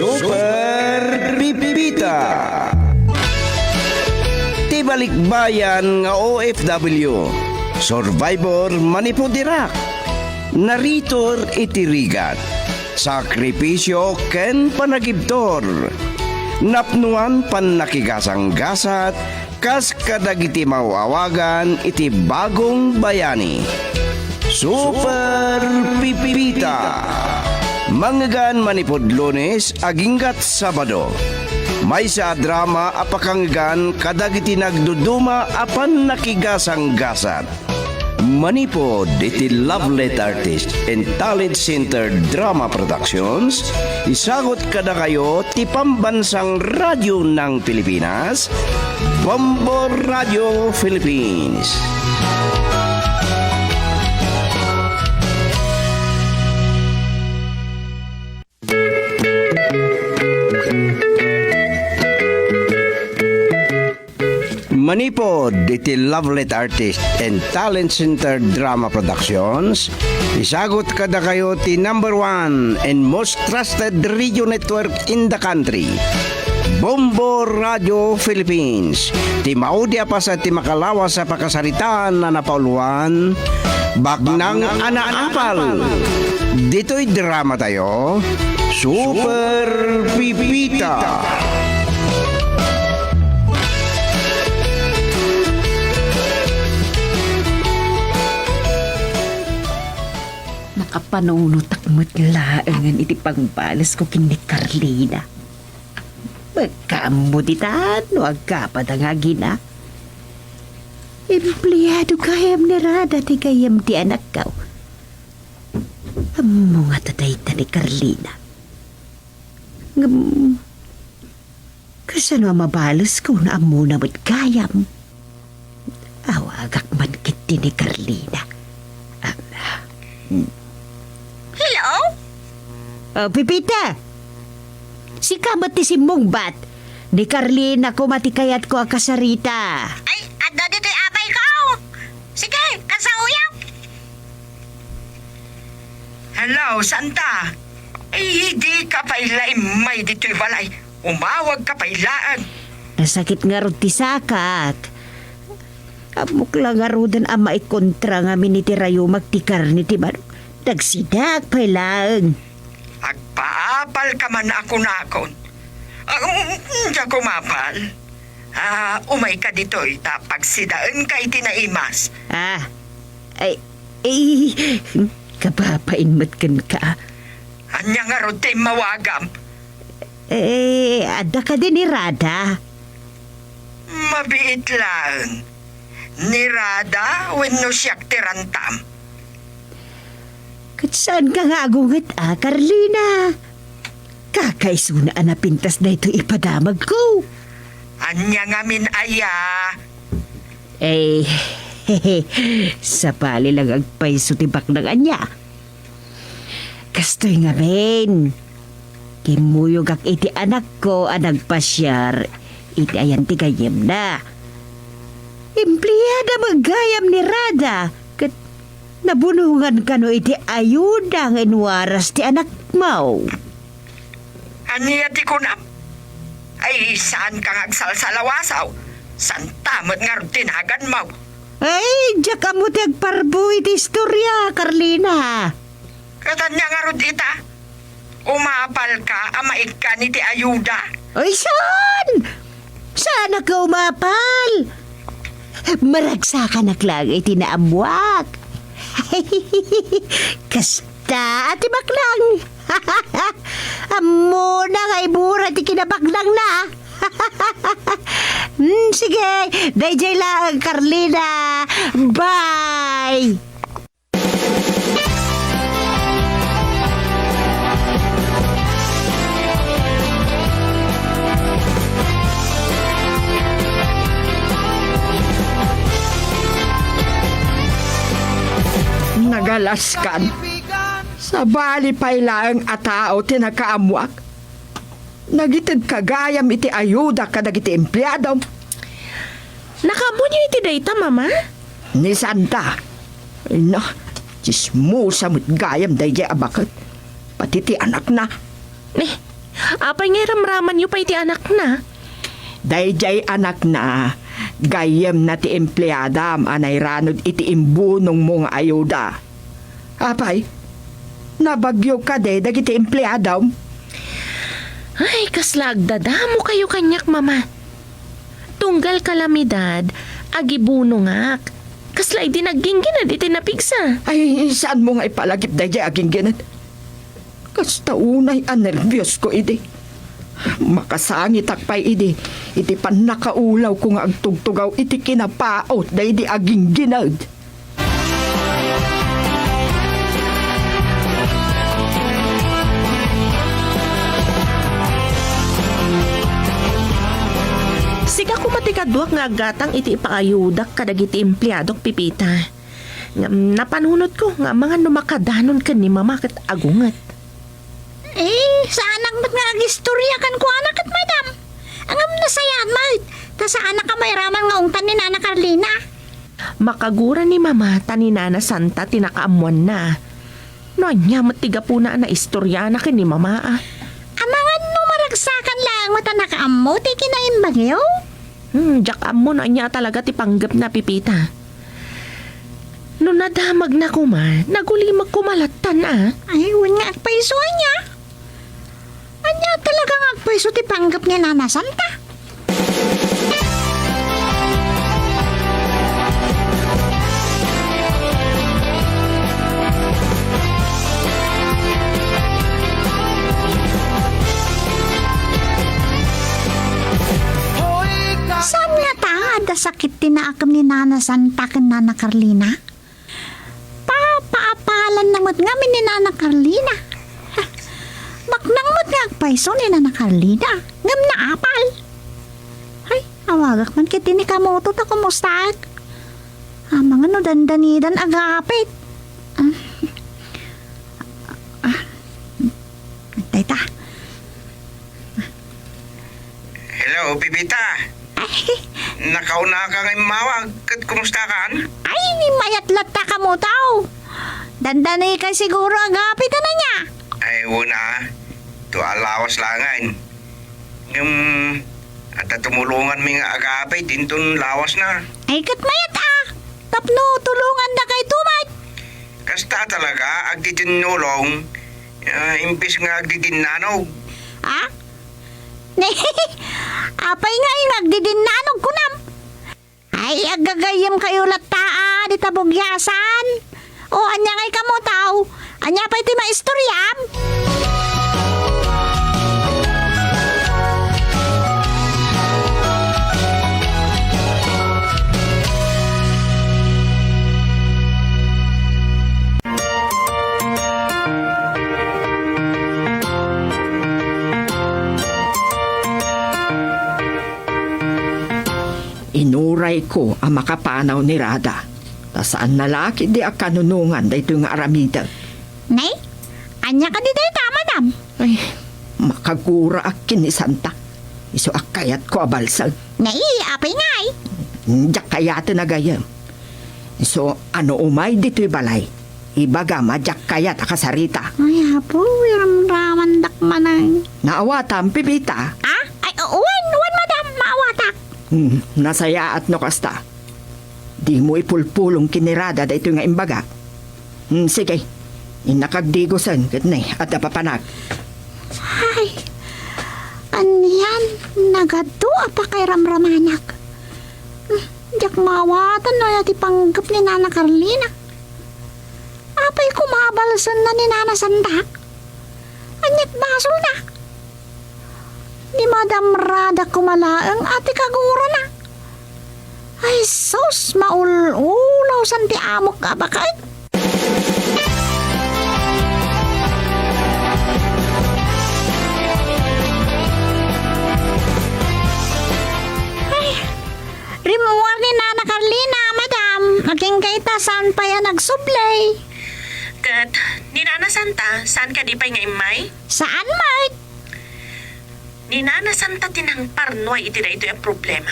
Super Pipita. Ti balikbayan nga O F W, survivor manipud Iraq, naritor iti rigat, sakripisio ken panagibtur, napnoan pannakigasanggasat kas kadagiti maaw-awagan iti bagong bayani. Super Pipita. Mangngegan manipud Lunes aginggat Sabado. Maysa a drama a pakanggan kadagiti nagduduma a pannakigasanggasat. Manipud iti Lovelet Artist and Talent Center Drama Productions, isagut kadakayo ti Pambansang Radyo ng Pilipinas, Bombo Radio Philippines. Manipod iti Lovelet Artist and Talent Center Drama Productions, isagut kadakayo ti number one and most trusted radio network in the country, Bombo Radio Philippines, ti maudi a paset ti makalawas a pakasaritaan a napauluan, Baknang a Naapal. Ditoy drama tayo, Super Pipita. Nakapanunotak met laengen iti pangbales ko ken ni Carlina. Magkaammo ditan no agkapada nga agina. Empleado gayam ni Rada ti gayyem ti anakko. Ammo ngata dayta ni Carlina. Ngem, kasano a mabalesko no ammona met gayam? Awagak man ketdi ni Carlina. Ah, hmm. Hello? Oh, Pipita! Sika met ti simmungbat. Ni Carlina koma ti kayatko a kasarita. Ay, adda ditoy abayko. Sige, kasaoyo. Hello, Santa. Ay, dika pay la immay ditoy balay. Umawagka pay laeng. Nasakit ngarud ti sakak. Ammok la ngaruden a maikontra ngamin iti rayumak ti karne ti manok. Nagsidaak pay laeng. Agpaapalka man a kunakon. Ah, um, diak umapal. Ah, umayka ditoy ta pagsidaenka iti naimas. Ah, ay, ay, kababain met kenka. Ania ngarud ti immawagam? Eh, adda kadi ni Rada? Mabiit laeng. Ni Rada wenno siak ti rantam? Ket saanka nga agunget a, Carlina? Kakaisuna a napintas daytoy ipadamagko. Ania ngamin aya? Eh, sabali lang agpayso ti baknang ania. Kastoy ngamin, kimmuyogak iti anakko a nagpasiar iti ayan ti gayyemna. Empleada met gayam ni Rada, ket nabunongan kano iti ayuda nga inwaras ti anakmo. Ania ti kunam? Ay, saanka nga agsalsalawasaw. Santa met ngarud ti naganmo. Ay, diak ammo ti agparbo iti istoria, Carlina. Ket ania ngarud ita? Umapalka a maikkan iti ayuda? Ay, saan? Saanak nga umapal. Maragsakanak laeng iti naammuak. Kasta a ti baknang. Ammona nga ibura ti kinabaknangna. Hmm, sige, daydiay laeng, Carlina. Bye! Nagalaskan. Sabali pay laeng a tao ti nakaammuak. Nagitedka gayam iti ayuda kadagiti empleadom. Nakaammoyo iti dayta, Mama? Ni Santa. Ay na, tsismosa met gayam daydiay a baket. Pati ti anakna. Eh, Apay nga iramramanyo pay ti anakna? Daydiay anakna, gayyemna ti empleadam a nairanud iti imbunongmo nga ayuda. Apay, nabagyo kadi dagiti empleadam? Ay, kasla agdadamokayo kaniak, Mama. Tunggal kalamidad, agibunongak. Kasla idi nagginggined iti napigsa. Ay, saanmo nga ipalagip daydiay aginggined? Kasta unay a nerviosko idi. Makasangitak pay idi, iti pannakaulawko nga agtugtugaw iti kinapaut daydi aginggined. Sika koma ti kaduak nga aggatang iti ipaayudak kadagiti empleadok, Pepita. Ngem napanunotko nga amangan no makadanon ken ni Mama ket agunget. Eh, saanak met nga agistorya kenkuana ket, Madam. Ngem nasayaat met, ta saanak a mairaman nga ungtan ni Nana Carlina. Makagura ni Mama ta ni Nana Santa ti nakaammoanna. No ania met ti gapuna a naistoryana ken ni Mama a? Amangan no maragsakan laeng met a nakaammo ti kinaimbagyo? Hmm, diak ammo no ania talaga ti panggepna, Pepita. No nadamagna koma, nagulimekko latta a. Ay, wen nga agpayso ania? Ania talaga nga agpayso ti panggep ni Nana Santa? Saan ngata a adda sakit ti naakem ni Nana Santa ken Nana Carlina? Papaapalanna met ngamin ni Nana Carlina. Baknang met nga agpayso ni Nana Carlina, ngem naapal. Ay, awagak man ketdi ni Kamoto ta kumustaak. Amangan no dandanidan agapit. Ah. Ah. Dayta. Hello, Pepita. Ay. Nakaunaka nga immawag, ket kumustakan? Ay, mayat latta, Kamoto. Dandanikay siguro agapit, ania? Ay, wen a. Tua lawas laengen. Ngem, adda tumulonganmi nga agapit inton lawasna. Ay, ket mayat a. Tapno tulongandakayto met. Kasta talaga, agdidinnulong, ah, imbes nga agdidinnanog. Ha? Apay nga inagdidinnanog kunam? Ay, aggagayyemkayo latta a, dita bugyasan. O, ania ngay Kamoto? Ania pay ti maistoryam? Inurayko a makapanaw ni Rada, ta saanna la ketdi a kanunongan daytoy nga aramidek. Nay, ania kadi dayta, madam? Ay, makaguraak ken ni Santa. Isu a kayatko a balsag. Nay, apay ngay? Diak kayaten a gayyem. Isu a no umay ditoy balay, ibagam a diak kayat a kasarita. Ay, apo, iramramandak manen. Naawatam, Pepita? Ah? Ay, o-, wen, wen, madam, maawatak. Hmm, nasayaat no kasta. Dimo ipulpulong ken ni Rada daytoy nga imbagak. Hmm, sige. Innak agdigusen ket nay, adda papanak. Ay, anian, nagadu a pakairamramanak. Hmm, diak maawatan no aya ti panggep ni Nana Carlina. Apay koma a balsenna ni Nana Santa? Aniat basolna? Ni Madam Rada koma laeng a ti kagurana. Ay sus, maul-ulaw san ti amok a baket. Ay, rimmuar ni Nana Carlina, madam. Agingga ita, saan pay a nagsublay? Ket ni Nana Santa, saan kadi pay nga immay? Saan met? Ni Nana Santa ti nangparnuay iti daytoy a problema.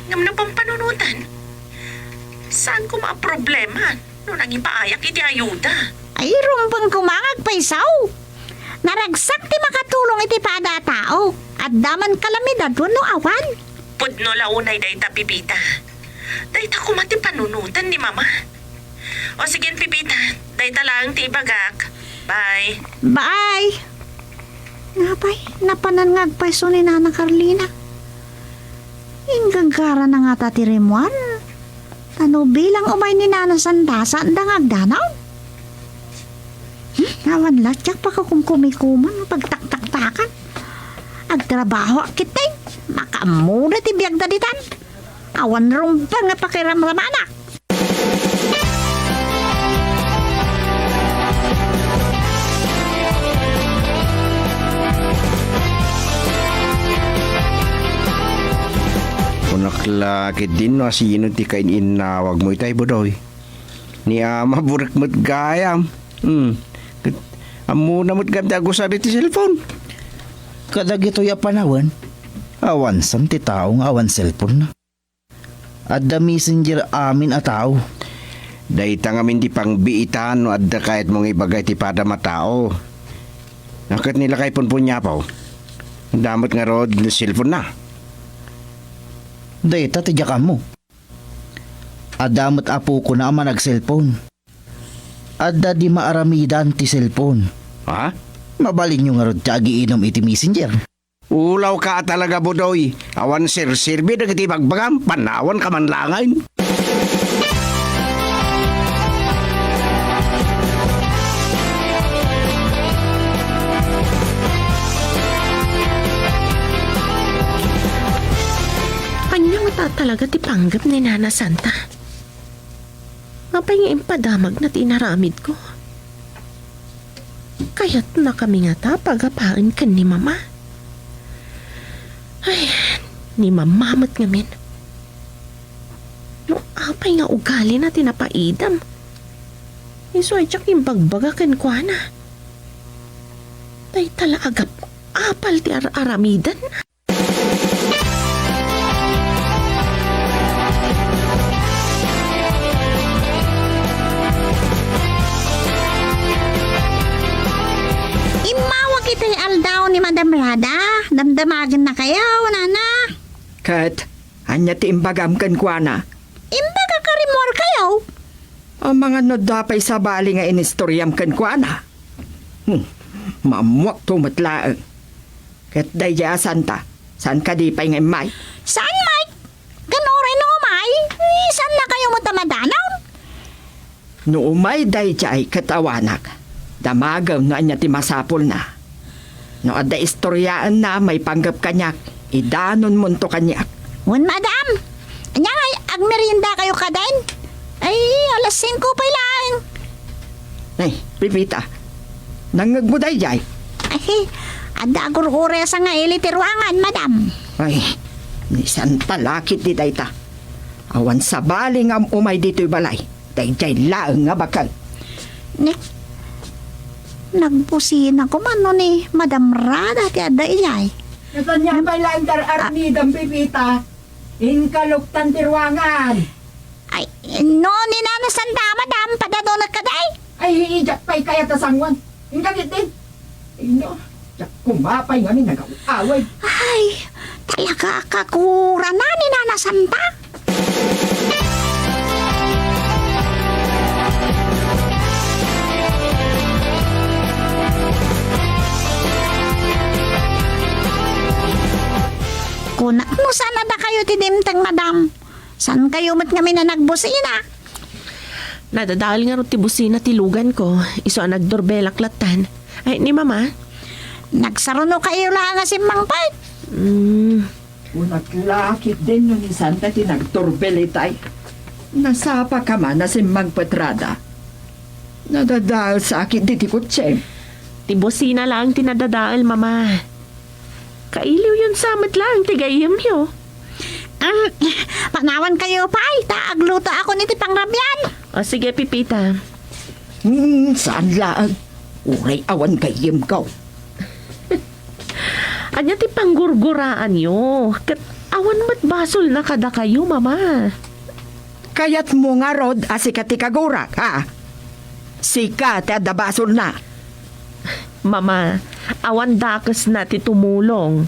Ngem no pampanunotan, saan koma a problema no nangipaayak iti ayuda? Ay, rumbeng koma nga agpayso. Naragsak ti makatulong iti pada a tao. Adda man kalamidad wenno awan. Pudno la unay dayta, Pepita. Dayta koma ti panunoten ni Mama. O sigen, Pepita, dayta laeng ti ibagak. Bye. Bye. Napay, napanan nga agpayso ni Nana Carlina. Inggagarana ngata ti rimmuar. Ta no bilang umay ni Nana Santa, saanda nga agdanaw? Hmm, awan la diak pakakumkumikuman, pagtaktaktakan. Agtrabahoak ketdi, makaammoda ti biagda ditan. Awan rumbeng nga pakiramramanak. Kunak la ketdin no asino ti kain-innawagmo itay, Budoy. Ni ama, burek met gayam. Hmm. Ket ammona met gayam ti agusar iti cellphone. Kadagitoy a panawen, awansan ti tao nga awan cellphone-na. Adda messenger amin a tao. Dayta ngamin ti pangbiitan no adda kayatmo nga ibaga iti padam a tao. Ket ni lakay punpuniapaw, adda met ngarud cellphone-na. Dayta ti diak ammo. Adda met apokona a manag-cellphone. Adda di maaramidan ti cellphone. Ha? Mabalinyo ngarud ti agiinum iti messenger. Ulawka a talaga, Budoy. Awan serserbi dagiti ibagbagam, panawanka man laengen. Ania ngata talaga ti panggep ni Nana Santa? Apay nga impadamagna ti inaramidko? Kayatnakami ngata pagapaen ken ni Mama? Ay, ni Mama met ngamin. No apay nga ugalina ti napaidam, isu ay diak imbagbaga kenkuana. Dayta la agap-apal ti ar-aramidanna. Immawak iti aldaw ni Madam Rada. Damdamagennakayo, Nana. Ket, ania ti imbagam kenkuana? Imbagak a rimmuarkayo. Amangan no adda pay sabali nga inistoriam kenkuana. Hmm, maammuakto met laeng. Ket daydiay a Santa, saan kadi pay nga immay? Saan met? Ken uray no umay, eh, saannakayo met a madanaw? No umay daydiay ket awanak, damagem no ania ti masapulna. No adda istoriaenna maipanggep kaniak, idanonmonto kaniak. Wen, madam. Ania ngay, agmeriendakayo kadin? Ay, alas singko pay laeng. Ay, Pepita, nangngegmo daydiay? Ay, adda agur-uresa nga ili ti ruangan, madam. Ay, ni Santa la ketdi dayta. Awan sabali nga am-umay ditoy balay. Daydiay laeng nga baket. Ni, nagbusina koma no ni Madam Rada ti adda idiay. Kasano pay laeng ti ar-aramidem, Pepita? Inkaloktan ti ruangan. Ay, no ni Nana Santa, madam, padadonek kadi? Ay, idiak pay kayat a sangoan. Inka ketdi. Ay, no. Diak koma pay ngamin nagaw-away. Ay, talaga a kagurana ni Nana Santa. Kunak no saan a dakayo ti dimteng, madam. Saankayo met ngamin a nagbusina? Nadadael ngarud ti busina ti luganko, isu a nagdorbelak lattan. Ay, ni Mama? Nagsarunokayo la nga simmangpet. Hmm. Kunak la ketdin no ni Santa ti nagdorbel itay. Nasapaka man a simmangpet, Rada. Nadadaelsa ketdi ti kotsem. Ti busina laeng ti nadadael, Mama. Kailiwyon sa met laeng ti gayyemyo. Mm, panawankayo pay, ta aglutoakon iti pangrabian. O, sige, Pepita. Hmm, saan laeng. Uray awan gayyemko. Ania ti panggurguraanyo? Ket awan met basolna kadakayo, Mama. Kayatmo ngarud a sika ti kagurak, ha? Sika ti adda basolna. Mama, awan dakesna ti tumulong.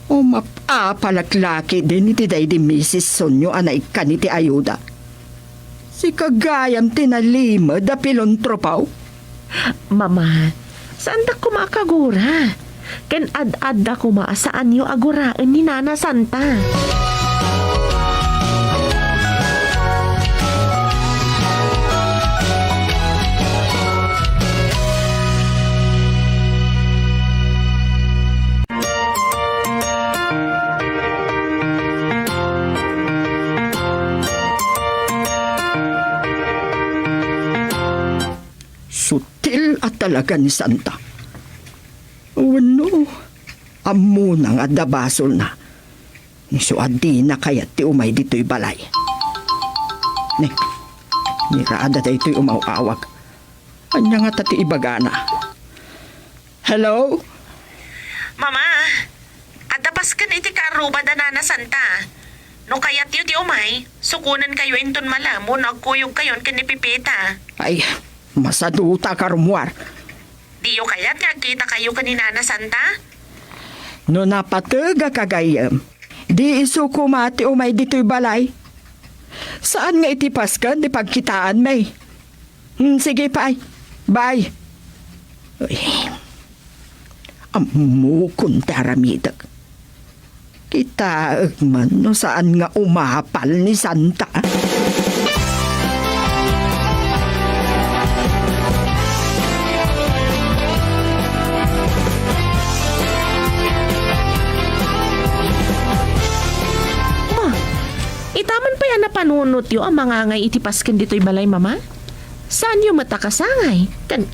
O map-, apalak la ketdin iti daydi misis Sonyo a naikkan iti ayuda. Sika gayam ti nalimed a pilontropo. Mama, saandak koma a kagura. Ken ad-adda koma a saanyo a guraen ni Nana Santa. Sutil a talaga ni Santa. Wenno, ammona nga adda basolna. Isu a dina kayat ti umay ditoy balay. Ne, ni Rada daytoy umaw-awag. Ania ngata ti ibagana? Hello? Mama, adda pasken iti kaarruba da Nana Santa. No kayatyo ti umay, sukonenkayo inton malem wenno agkuyogkayon ken ni Pepita. Ay, masaduta ka, Romuar. Diyo kayat nga agkitakayo ken ni Nana Santa? No napategak a gayyem, di isu koma ti umay ditoy balay. Saan nga iti pasken ti pagkitaanmi. Hmm, sige pay. Bye. Uy, ammokon ti aramidek. Kitaek man no saan nga umapal ni Santa. Ma, ita man pay a napanunotyo a mangangay iti pasken ditoy balay, Mama? Saanyo met a kasangay? Ken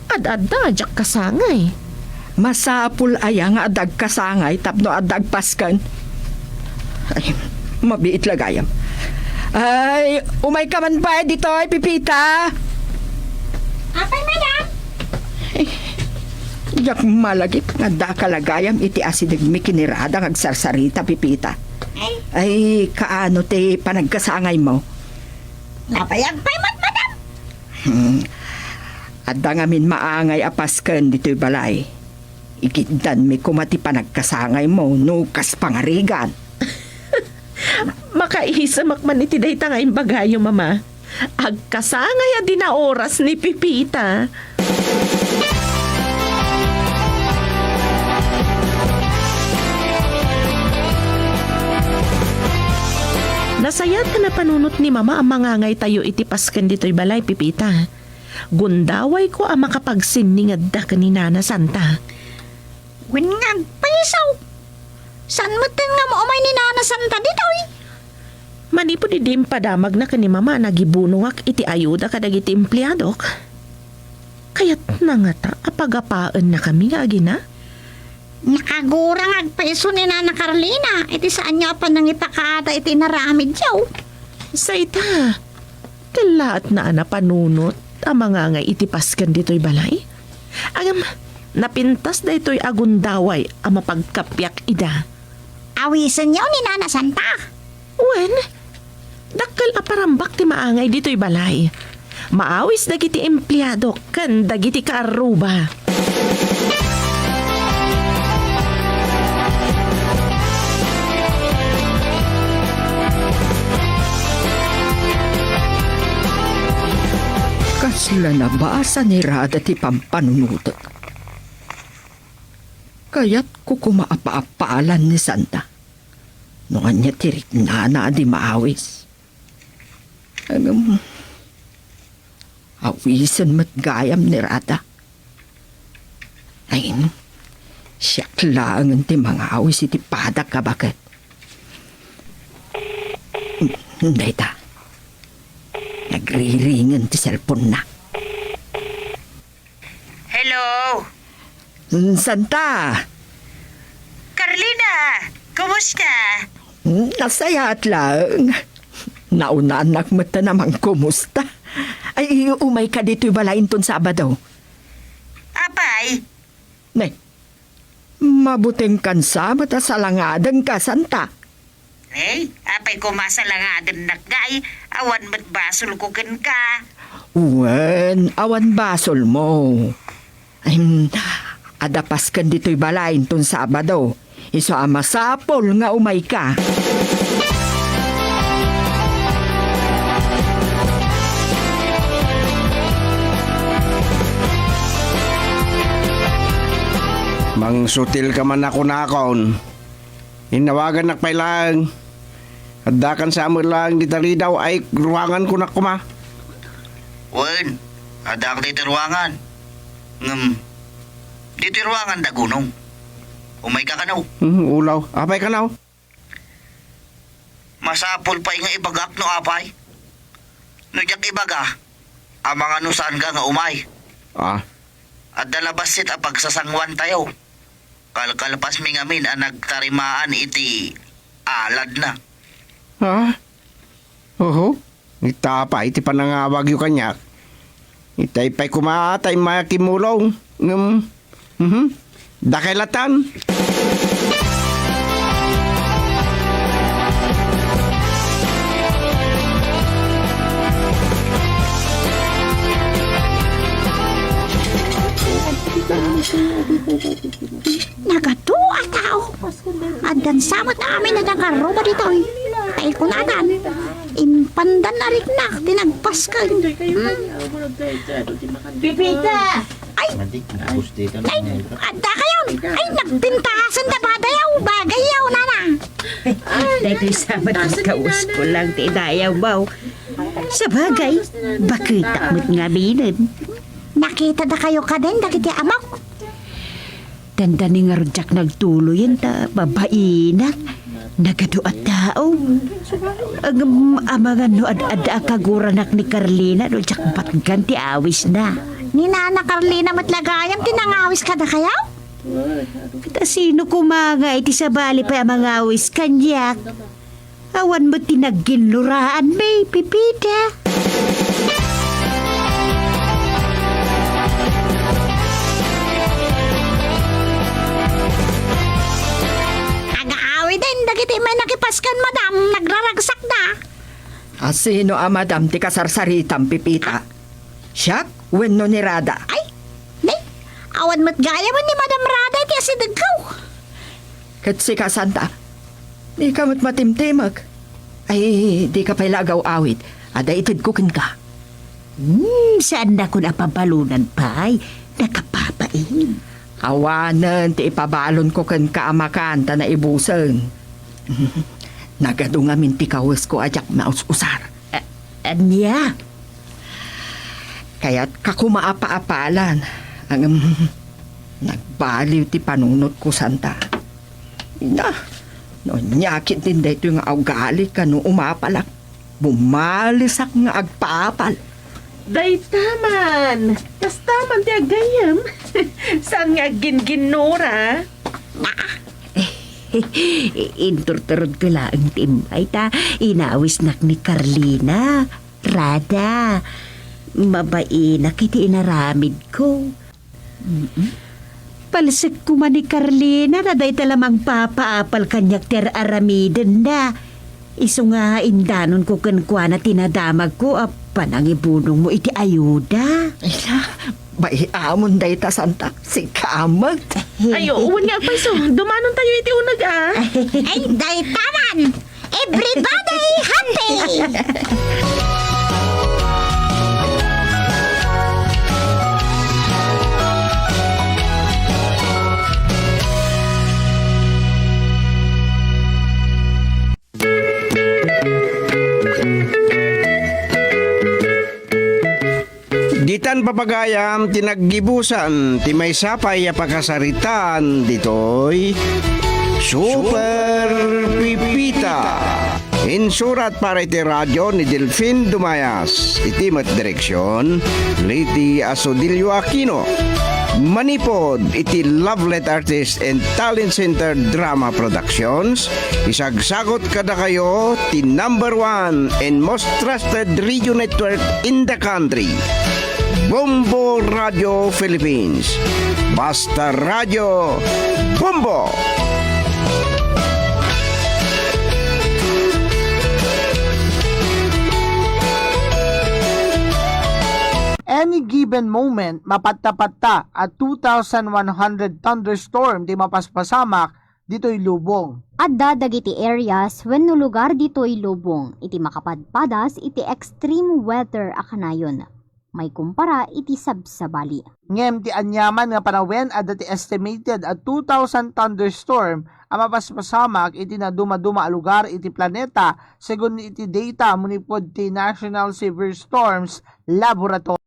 ad-adda a diak kasangay. Masapul aya nga adda agkasangay tapno adda agpasken? Ay, mabiit la gayam. Ay, umayka man pay ditoy, Pepita. Apay, madam? Ay, diak malagip nga adda ka la gayam iti asidegmi ken ni Rada nga agsarsarita, Pepita. Ay. Ay, kaano ti panagkasangaymo? Nabayag pay met, madam. Hmm. Adda ngamin maangay a pasken ditoy balay. Ikitdanmi koma ti panagkasangaymo no kas pangarigan. Makaisemak man iti dayta nga imbagayo, Mama. Agkasangay a di naoras ni Pepita. Nasayaat a napanunot ni Mama a mangangaytayo iti pasken ditoy balay, Pepita. Gundawayko a makapagsinningedda ken ni Nana Santa. Wen nga agpayso. Saan metten nga maumay ni Nana Santa ditoy? Manipud idi impadamagna ken ni Mama a nagibunongak iti ayuda kadagiti empleadok, kayatna ngata a pagapaennakami nga agina? Nakagura nga agpayso ni Nana Carlina iti saanyo a panangipakaada iti inaramidyo. Sa ita, kellaatna a napanunot a mangangay iti pasken ditoy balay? Ngem, napintas daytoy a gundaway a mapagkapiak ida. Awisenyo ni Nana Santa. Wen, dakkel a parambak ti maangay ditoy balay. Maawis dagiti empleado ken dagiti kaarruba. Kasla nabasa ni Rada ti pampanunotek. Kayatko koma a paapalan ni Santa. No ania ti riknana a di maawis. Ngem, awisen met gayam ni Rada. Ay, siak laengen ti mangawis iti padak a baket. Dayta, nagriringen ti cellphone-na. Hello? Santa! Carlina! Kumusta? Nasayaat laeng. Naunaannak met a mangkumusta. Ay, umayka ditoy balay inton Sabado. Apay? Ne, mabutengkan sa met a salangadenka, Santa. Ay, apay koma salangadennak ngay, awan met basolko kenka. Wen, awan basolmo. Ahem, adda pasken ditoy balay inton Sabado. Isu a masapul nga umayka. Mangsutilka man a kunakon. Innawagannak pay laeng. Addakan sa met laeng dita ridaw ay ruangan kunak koma. Wen, addak diti ruangan. Ngem, diti ruangan da Gunong. Umayka kano. Hmm, ulaw. Apay kano? Masapul pay nga ibagak no apay. No diak ibaga, amangan no saanka nga umay. Ah. Adda la bassit a pagsasanguantayo. Kalkalpasmi ngamin a nagtarimaan iti aladna. Ha? Oho? Ita pay ti panangawagyo kaniak. Itay pay koma ta immay a kimmulong. Ngem, mhm. Dakay latan. Nagadu a tao. Addan sa met amin a nagarruba ditoy. Tay kunadan, impandan a riknak ti nagpasken. Hmm. Pipita! Ay! Ay! Adda kayo! Ay, nagpintasan da badayaw! Bagayaw, nana! Daytoy sa met ti kaus ko lang ti idayaw, baw. Sabagay, baketak met ngaminen. Nakita da kayo kaden dagiti amok? Dandani ngarud diak nagtuloyen ta babainak. Nagadu a tao. Ngem amangan no ad-adda a kaguranak ni Carlina no diak batgan ti awisna. Ni Nana Carlina met la gayam ti nangawis kadakayo? Ta sino koma nga iti sabali pay a mangawis kaniak? Awan met ti nagginluraanmi, Pipita. Agaawiden dagiti immay nakipasken, madam, nagraragsakda. A, sino a madam ti kasarsaritam, Pipita? Siak wenno ni Rada? Ay, nay, awan met gayam ni Madam Rada iti asidegko. Ket sika, Santa, dika met matimtimek. Ay, dika pay la agaw-awid. Adda itedko kenka. Hmm, saannakon a pabalunan pay. Nakapapain. Awanen ti ipabalonko kenka a makan ta naibusen. Nagadu ngamin ti kawesko a diak maus-usar. A-, ania? Kayatka koma a paapalan. Ngem, nagbaliw ti panunotko, Santa. Ina, no ania ketdin daytoy nga ugali kano umapalak, bumalisak nga agpaapal. Dayta man, kasta man ti aggayem. Saan nga agginginnura? Inturturodko laeng ti immay ta inawisnak ni Carlina. Rada, mabainak iti inaramidko. Mm-mm. Palsekko man ni Carlina, ta dayta la mangpapaapal kaniak ti ar-aramidenna. Isu nga indanonko kenkuana ti nadamagko a panangibunongmo iti ayuda. Ay la, baiamon dayta, Santa. Sika met. Ay, oo, wen nga agpayso. Dumanontayo iti uneg, a. Ay, dayta man. Everybody happy! Ditan, papagayam, ti naggibusan ti maysa pay a pakasaritaan ditoy Super Pipita. Insurat para iti radio ni Delfin Dumayas. Iti met direksion, Liti Asodillo Aquino. Manipud iti Lovelet Artist and Talent Center Drama Productions, isagsagut kadakayo ti number one and most trusted radio network in the country, Bombo Radio Philippines. Basta Radio, Bombo! Any given moment, mapatta-patta a two thousand one hundred thunderstorm ti mapaspasamak ditoy lubong. Adda dagiti areas wenno lugar ditoy lubong iti makapadpadas iti extreme weather a kanayon, maikumpara iti sabsabali. Ngem ti aniaman nga panawen adda ti estimated a two thousand thunderstorm a mapaspasamak iti nadumaduma a lugar iti planeta, segun iti data manipud ti National Severe Storms Laboratory.